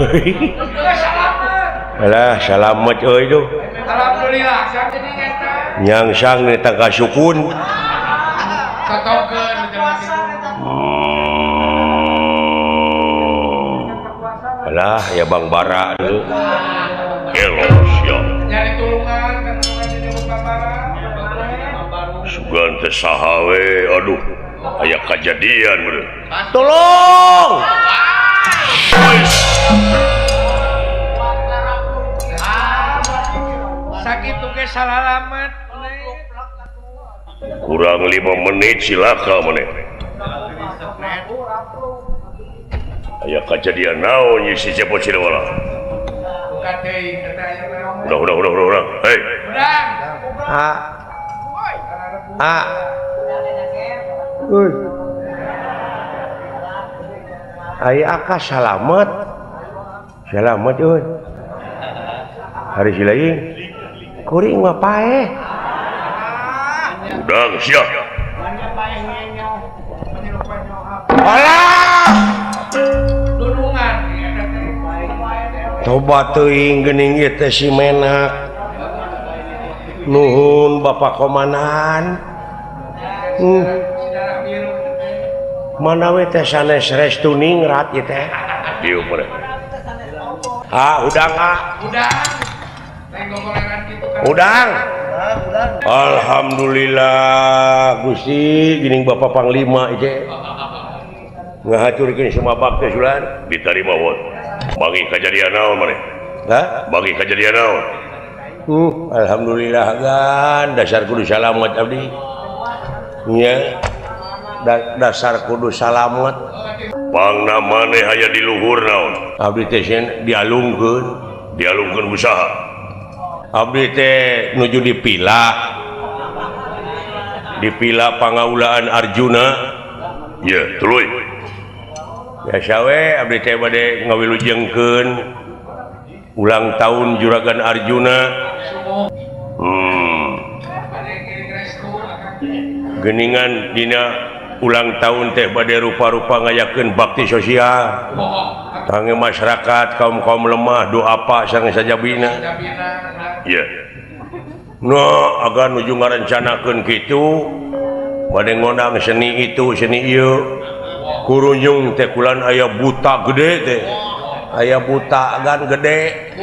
Alah, salamet euy tuh. Alhamdulillah, jadi eta. Nyangsang ni tangka sukun. Totokeun jelema kitu. Alah, ya Bang Bara tuh. Gelo sia. Nyari tulungan kan nyebut Bang Bara. Sugan teh saha we, aduh, aya kajadian meureun. Tolong. Sakitu ge salalamet. Kurang 5 menit silaka maneh. Aya kajadian naon ieu si Cepot Cilewala. Buka teuing eta aya naon. Udah. Hei. Udang. A. A. Euy. Aya aka salamet. Salamet euy. Hari si lain. Kuring mah paeh. Udang sia. Alah. Dulungan. Toba teuing geuning ieu teh si Menak. Nuhun Bapak Komandan. Mana we teh sanes restu ningrat ieu teh. Dieu mah. Ah, udang ah. Udang. Udang. Alhamdulillah Gusti geuning Bapak Panglima ieu. Ngahaturkeun sumabak teh sulan diterima wot. Bagi kajadian naon maneh? Hah? Bagi kajadian naon? Alhamdulillah gan dasar kudu salamet abdi. Nya dasar kudu salamet. Pangna maneh aya di luhur naon? Abdi teh dialungkeun, dialungkeun usaha. Abdi teh nuju dipila. Dipila pangaulaan Arjuna. Ye, tuluy. Biasa we abdi teh bade ngawilujengkeun ulang tahun Juragan Arjuna. Geningan dina ulang tahun teh bade rupa-rupa ngayakeun bakti sosial. Kangge masyarakat kaum-kaum lemah doa apa sareng sajabina. Iya. No, agan nuju ngarencanakeun kitu bade ngondang seni itu seni ieu. Kurunjung teh kulan aya buta gede teh. Aya buta gan gede.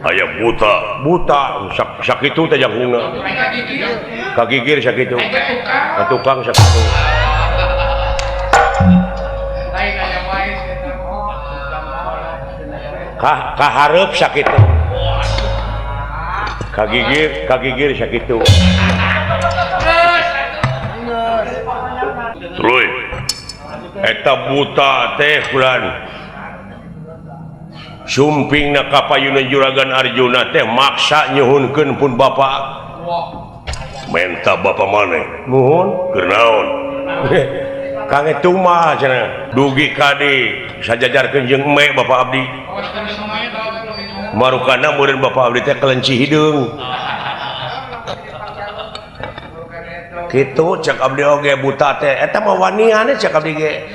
Aya buta buta sakitu teh jangkungna kagigir sakitu ka tukang sakitu ka hareup sakitu kagigir kagigir sakitu tuluy eta buta teh kulan sumpingna ka payunan Juragan Arjuna teh maksa nyuhunkeun pun bapak menta bapak maneh nuhun keur naon kang tumah cenah dugi ka di sajajarkeun jeung eme bapak abdi marukana meureun bapak abdi teh kelenci hideung kitu cek abdi oge buta teh eta mah wanian cek abdi ge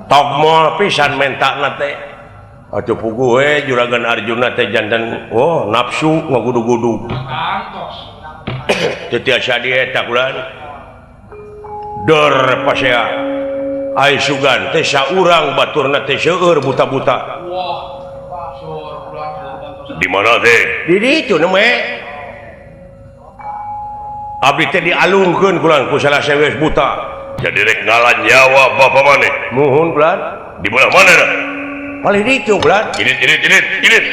tokmol pisan mentana teh atuh puguh we Juragan Arjuna teh janten oh nafsu ngagudu-gudu teu tiasa di eta kulan dor pasea ai sugan teh saurang baturna teh seueur buta-buta di mana teh di ditu neme abdi teh dialungkeun kulan ku salah sewes buta jadi rek ngalan nyawa bapak maneh muhun kulan di belah mana dah paling ditu kulan init init init init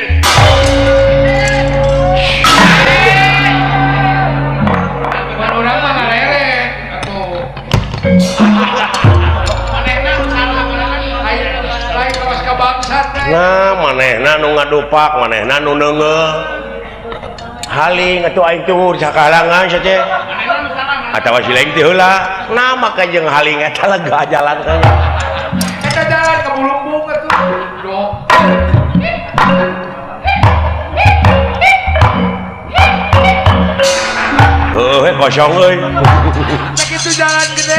urang mah ngareret atuh manehna salah lain kawas ka bangsat nah manehna nu ngadupak manehna nu neungeuh haling atuh aing tunggu sakahalangan sia teh atawa si lain teh heula nah maka jeung haling eta lega jalan kan eta jalan ka bulumbung atuh do heuh kosong euy sakitu jalan gede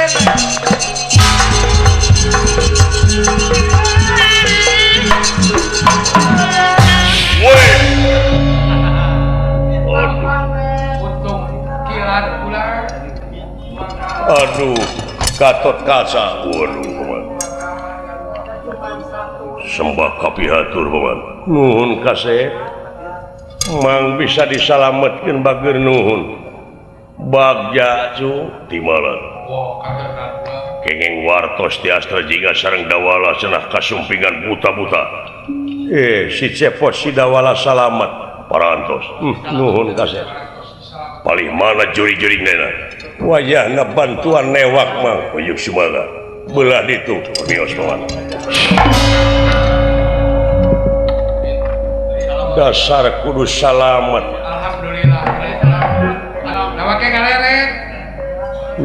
woi untung kilat ular. Aduh, Gatot Kaca. Waduh, paman. Sembah kapihatur, paman. Nuhun kasep. Mang bisa disalametkeun bageur nuhun. Bagja cu timalan. Kenging wartos ti Astra Jingga sareng Dawala cenah kasumpingan buta-buta. Si cepot si Dawala salamet parantos. Nuhun kasep. Palih mana juri-juri nena wajahna bantuan newak mang uyuk sumaga belah ditu mios paman dasar kudu salamet alhamdulillah nawake ngaleret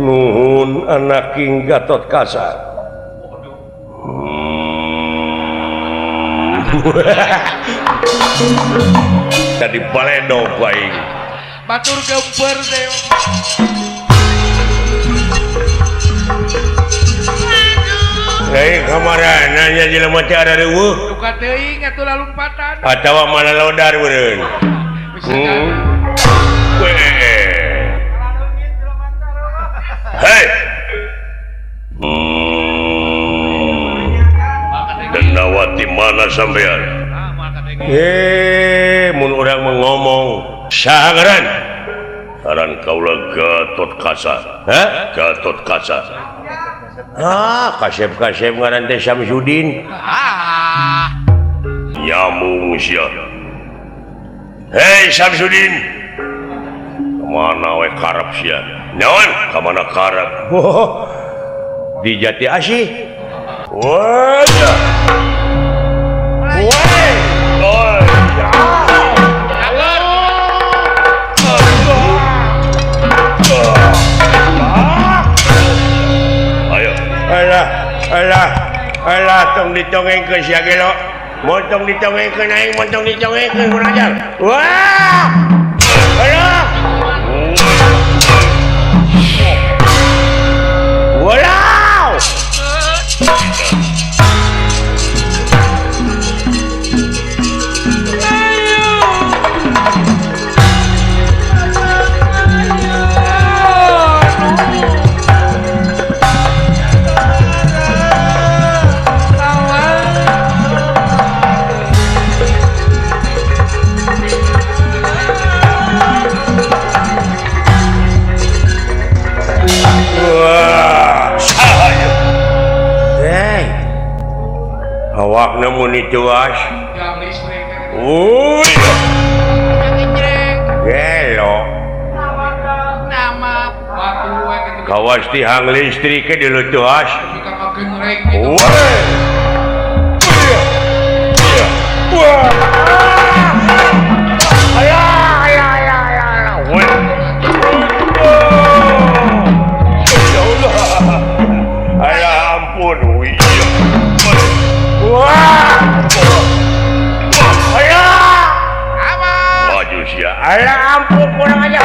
nuhun anak King Gatot Kaca tadi baledo aing batur gemper teh. Hei kamarana nya jelema teh ada reueuh. Duka teuing atuh lalumpatan. Atawa mana lodar meureun. Hei. Denawati mana sampean? Mun urang mah ngomong saha ngaran? Ngaran kaula Gatot Kaca. Hah? Gatot Kaca. Ah, kasep-kasep ngaran teh Samsudin. Ah. Nyambung sia. Hei Samsudin. Kamana we karep sia? Nyaon? Kamana karep? Oh, di Jati Asih. Wah. Woi. Oi. Alah, alah, alah, tong ditongengkeun sia gelo. Mun tong ditongengkeun aing, mun tong ditongengkeun kurang ajar. Wah! Alah! Walau! muni tuas. Uy. Gelo. Kawas tihang listrik di lutuas. Woi. Alah ampun. Wah. Alah. Maju sia. Alah ampun kurang aja.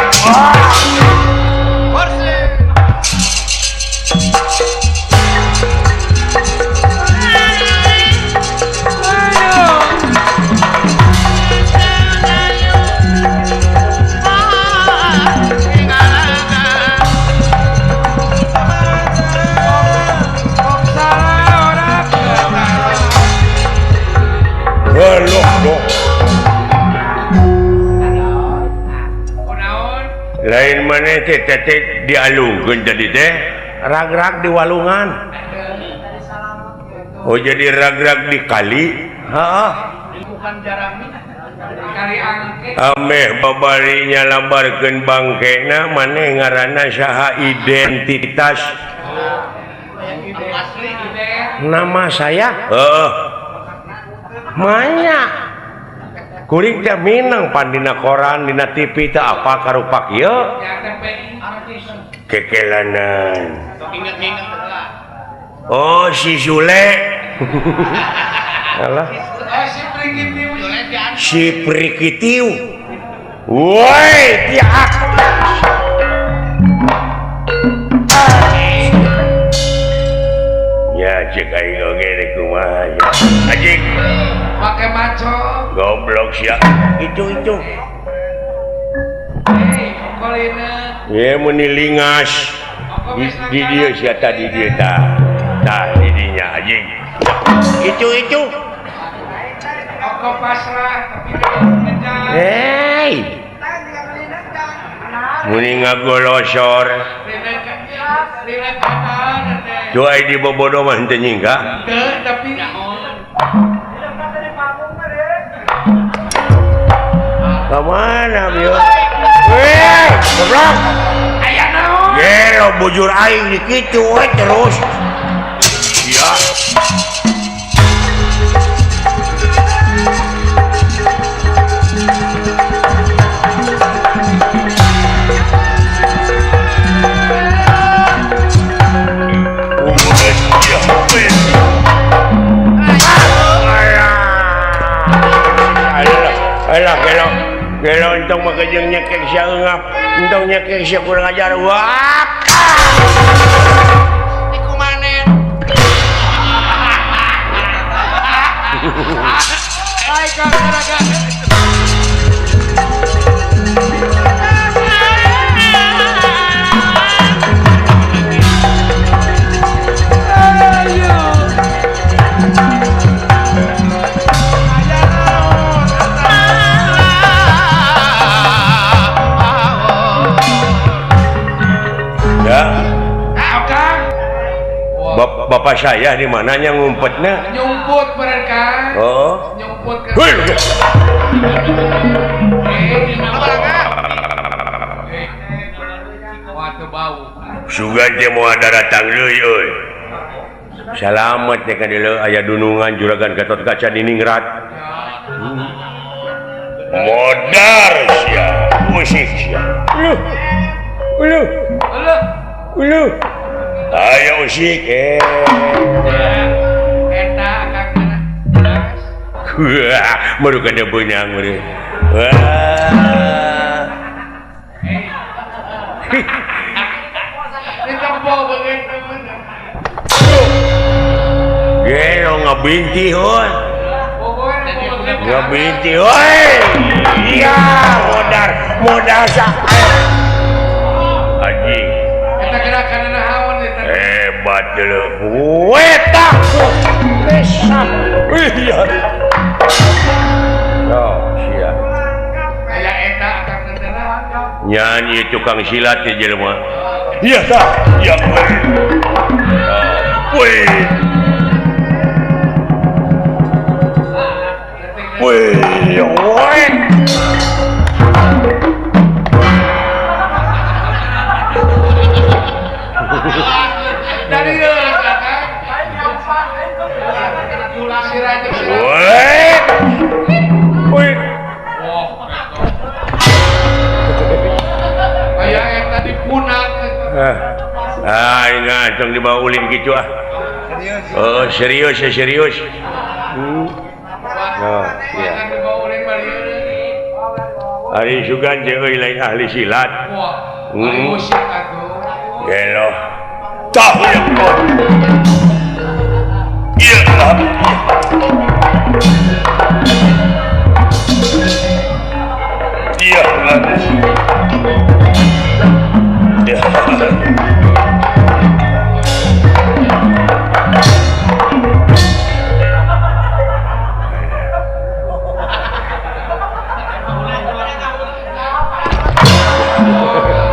Lain mana teh teh dialungkeun tadi teh rag-rag di walungan. Oh jadi rag-rag di kali. Heeh. Bukan jarami. Kali angke. Ameh babari nyalabarkeun bangkena maneh ngaranna saha identitas. Nama saya? Heeh. Manya. Kuring teh minang pan dina koran dina TV teh apa karupak ieu kekelanan. Oh si Sule. Alah si Prikitiu. Woi tiak. Ya cek aing oge rek kumaha ya. Anjing pakai maco. Goblok sia. Itu. Hei, kolina. Ye meni lingas. Di dieu sia tadi dieu tah. Tah di dinya anjing. Itu. Oko pasrah tapi ngejar. Hei. Muni ngagolosor. Doa di bobodo mah henteu nyingkah. Teu tapi kemana bio? Weh, goblok. Aya naon? Gelo bujur aing di kitu we terus. Iya. Alah, gelo. Gelo entong makejeng nyekek sia eungap, entong nyekek sia kurang ajar. Wah. Iku manen. Ai ka raga. Bapak saya di mananya ngumpetnya? Nyumput mereka. Oh. Nyumput ke. Sugan teh moal daratang deui euy. Salamet teh ka dieu aya dunungan juragan Gatot Kaca diningrat. Modar sia, musik sia. Uluh. Uluh. Uluh. Uluh. Ayo usik eta akang mana? Wah, baru kada beunang meureun. Wah. Gelo ngabinti heuh. Ngabinti heuy. Iya, modar, modar sa. Anjing. Eta gerakan naon eta? Hebat dulu. Weta. Besar. Iya. Oh, sia. Aya eta akang teh. Nyanyi tukang silat teh jelema. Iya tah. Ya. Wih. Wih, woi. Dari Woi. Kayak yang tadi punah. Ah, ingat tong dibawa ulin gitu ah. Oh, serius ya serius. Oh, iya. Ari sugan jeung euy lain ahli silat. Wah, ahli musik atuh. Gelo. Tah ya. Iya. Iya. Iya.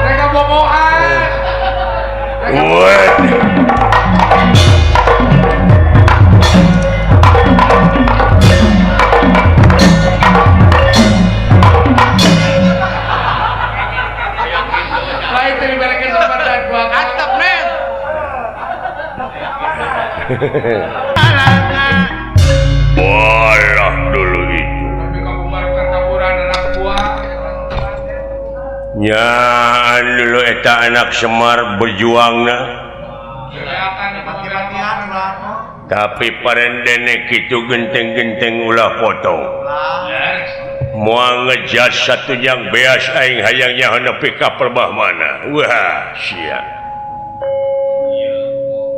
Mereka boboan. Lain tadi mereka kesempatan gua atap men. Bolah dulu itu. Tapi kamu baru kaburan anak buah. Nyaan dulu eta anak Semar berjuangna. Tapi parendene kitu genteng-genteng ulah potong. Moal ngejas satu yang beas aing hayang nyaho nepi ka perbah mana. Wah, sia.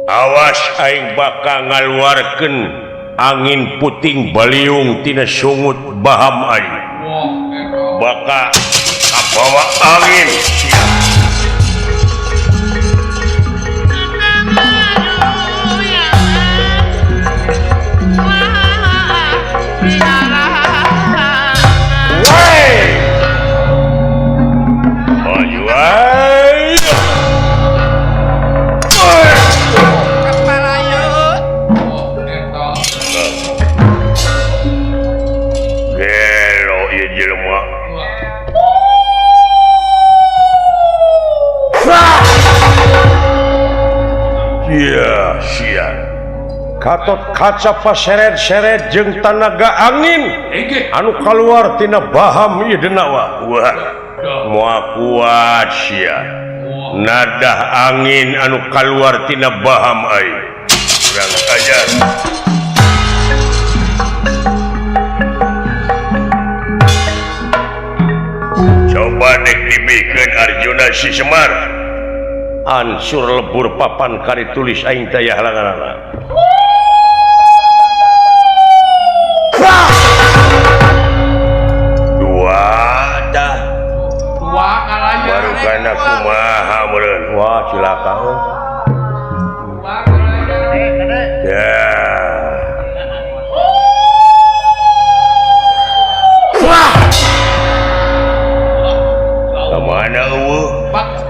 Awas aing bakal ngaluarkeun angin puting baliung tina sungut baham aing. Bakal kabawa angin sia. Katot kaca paseret-seret jeung tanaga angin anu kaluar tina baham ieu denawa. Wah, moal kuat sia. Nadah angin anu kaluar tina baham aing. Kurang ajar. Coba dek dibikeun Arjuna si Semar. Ansur lebur papan kari tulis aing taya halanganana. Dua dah. Dua kalanya. Baru kana kumaha meureun. Wah, cilaka euy. Ya. Wah. Ka mana eueuh?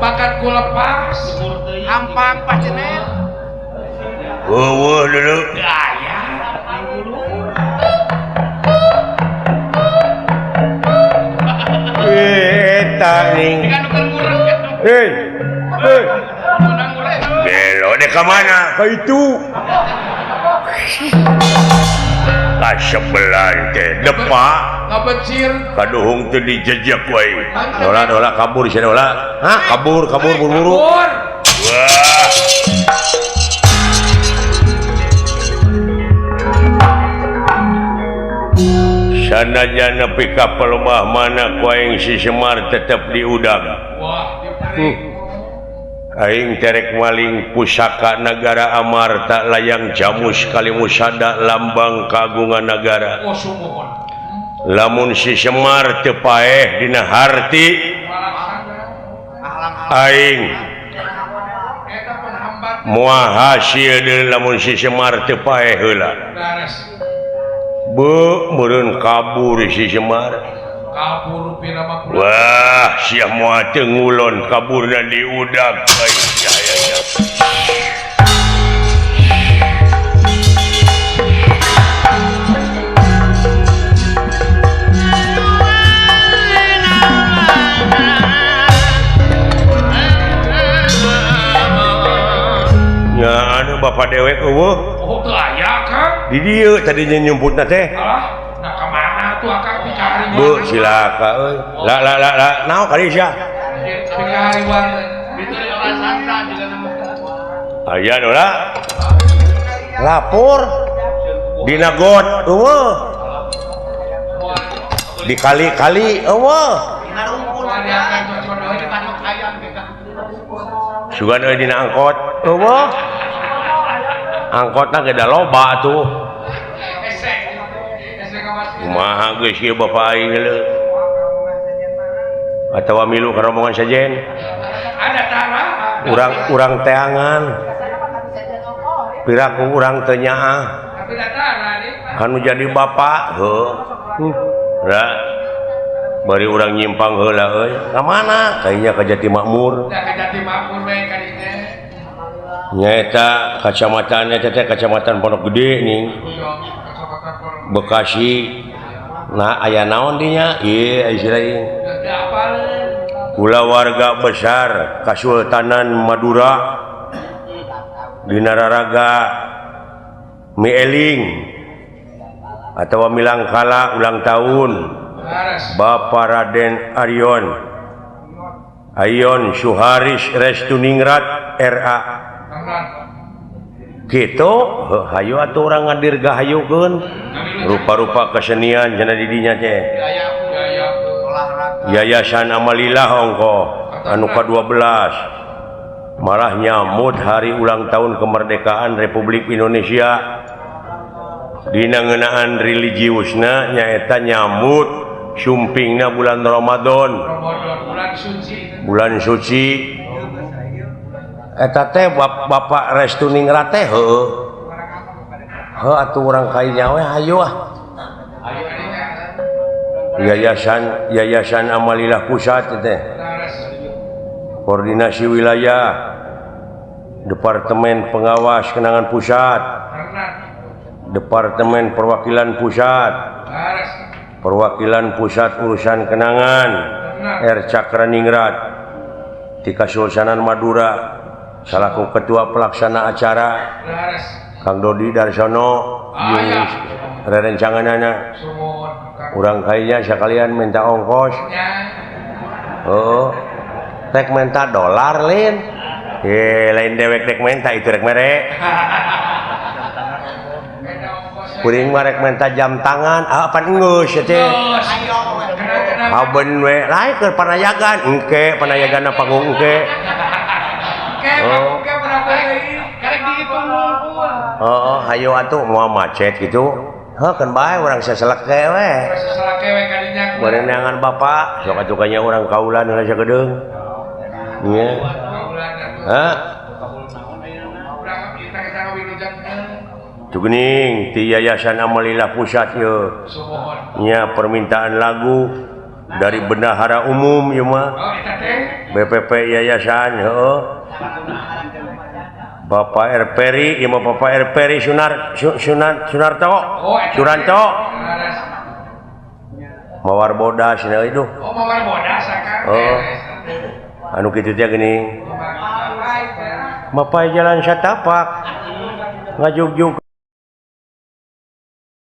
Bakat ku lepas. Hampang pacenel. Eueuh dulu. Aya. Taning. Hei, hei. Gelo deh ka mana? Ka itu. Ka sebelah teh depak. Ngabecir. Kaduhung teh dijejek wae. Dola dola kabur sia dola. Hah, kabur kabur buru-buru. Wah. Sanajan nepi ka pelebah mana ku aing si Semar tetep diudag. Aing terek maling pusaka nagara Amarta layang jamus kalimusada lambang kagungan nagara. Lamun si Semar teu paeh dina harti aing moal hasil deui lamun si Semar teu paeh heula. Be meureun kabur si Semar. Kabur pira mah. Wah, sia moal teu ngulon kaburna diudag aing aya. Di dieu tadinya nyumputna teh. Alah, nah ka mana tuh akang dicari. Bu, silaka euy. La la la la, naon kali sia? Pikahariwangeun. Aya dola. Lapor dina got eueuh. Di kali-kali eueuh. Sugan euy dina angkot eueuh. Angkotna ge da loba atuh. Kumaha geus ieu bapa aing leuh. Atawa milu ka rombongan sejen. Ada tara. Urang teangan. Piraku urang teu nyaah. Anu jadi bapak heuh. Ra bari urang nyimpang heula euy. Ka mana? Kayaknya ka Jati Makmur. Da ka Jati Makmur we ka dinya. Nyaeta kacamatan eta teh kacamatan Pondok Gede nih. Bekasi. Nah aya naon dinya? Ieu istilah ieu. Kulawarga besar Kasultanan Madura dina raraga mieling atawa milangkala ulang tahun Bapak Raden Arion Ayon Suharis Restuningrat RA. Gitu hayu atuh urang ngadirgahayukeun rupa-rupa kesenian cenah di dinya teh. Yayasan Amalilah ongko anu ka-12 malah nyamut hari ulang tahun kemerdekaan Republik Indonesia dina ngeunaan religiusna nyaeta nyamut sumpingna bulan Ramadan, bulan suci. Eta teh Bapak Restuningrat teh heueuh. Heuh atuh urang kainya we hayu ah. Yayasan Amalilah Pusat teh. Koordinasi Wilayah Departemen Pengawas Kenangan Pusat, Departemen Perwakilan Pusat, Perwakilan Pusat Urusan Kenangan R. Cakraningrat di Kasultanan Madura salaku ketua pelaksana acara Kang Dodi Darsono jeung rerencanganana urang kainya sekalian minta ongkos. Heeh. Rek minta dolar lin. Lain dewek rek minta itu rek mere. Kuring mah rek minta jam tangan, ah pan geus teh. Haben we lain keur panayagan, engke panayaganna panggung engke. Oh, oh, hayu atuh moal macet gitu. Heuh keun bae urang saselek we. Saselek we ka dinya. Barenangan bapak, sok atuh kanya urang kaulan heula sagedeung. Nya. Hah? Tuh geuning ti Yayasan Amalilah Pusat ieu. Nya permintaan lagu dari Bendahara Umum ieu mah. BPP Yayasan heueuh. Bapak R. Peri, ieu mah Bapak R. Peri Sunarto. Suranto. Mawar bodas cenah ieu. Oh, mawar bodas akang. Oh. Anu kitu teh geuning. Mapai jalan satapak ngajugjug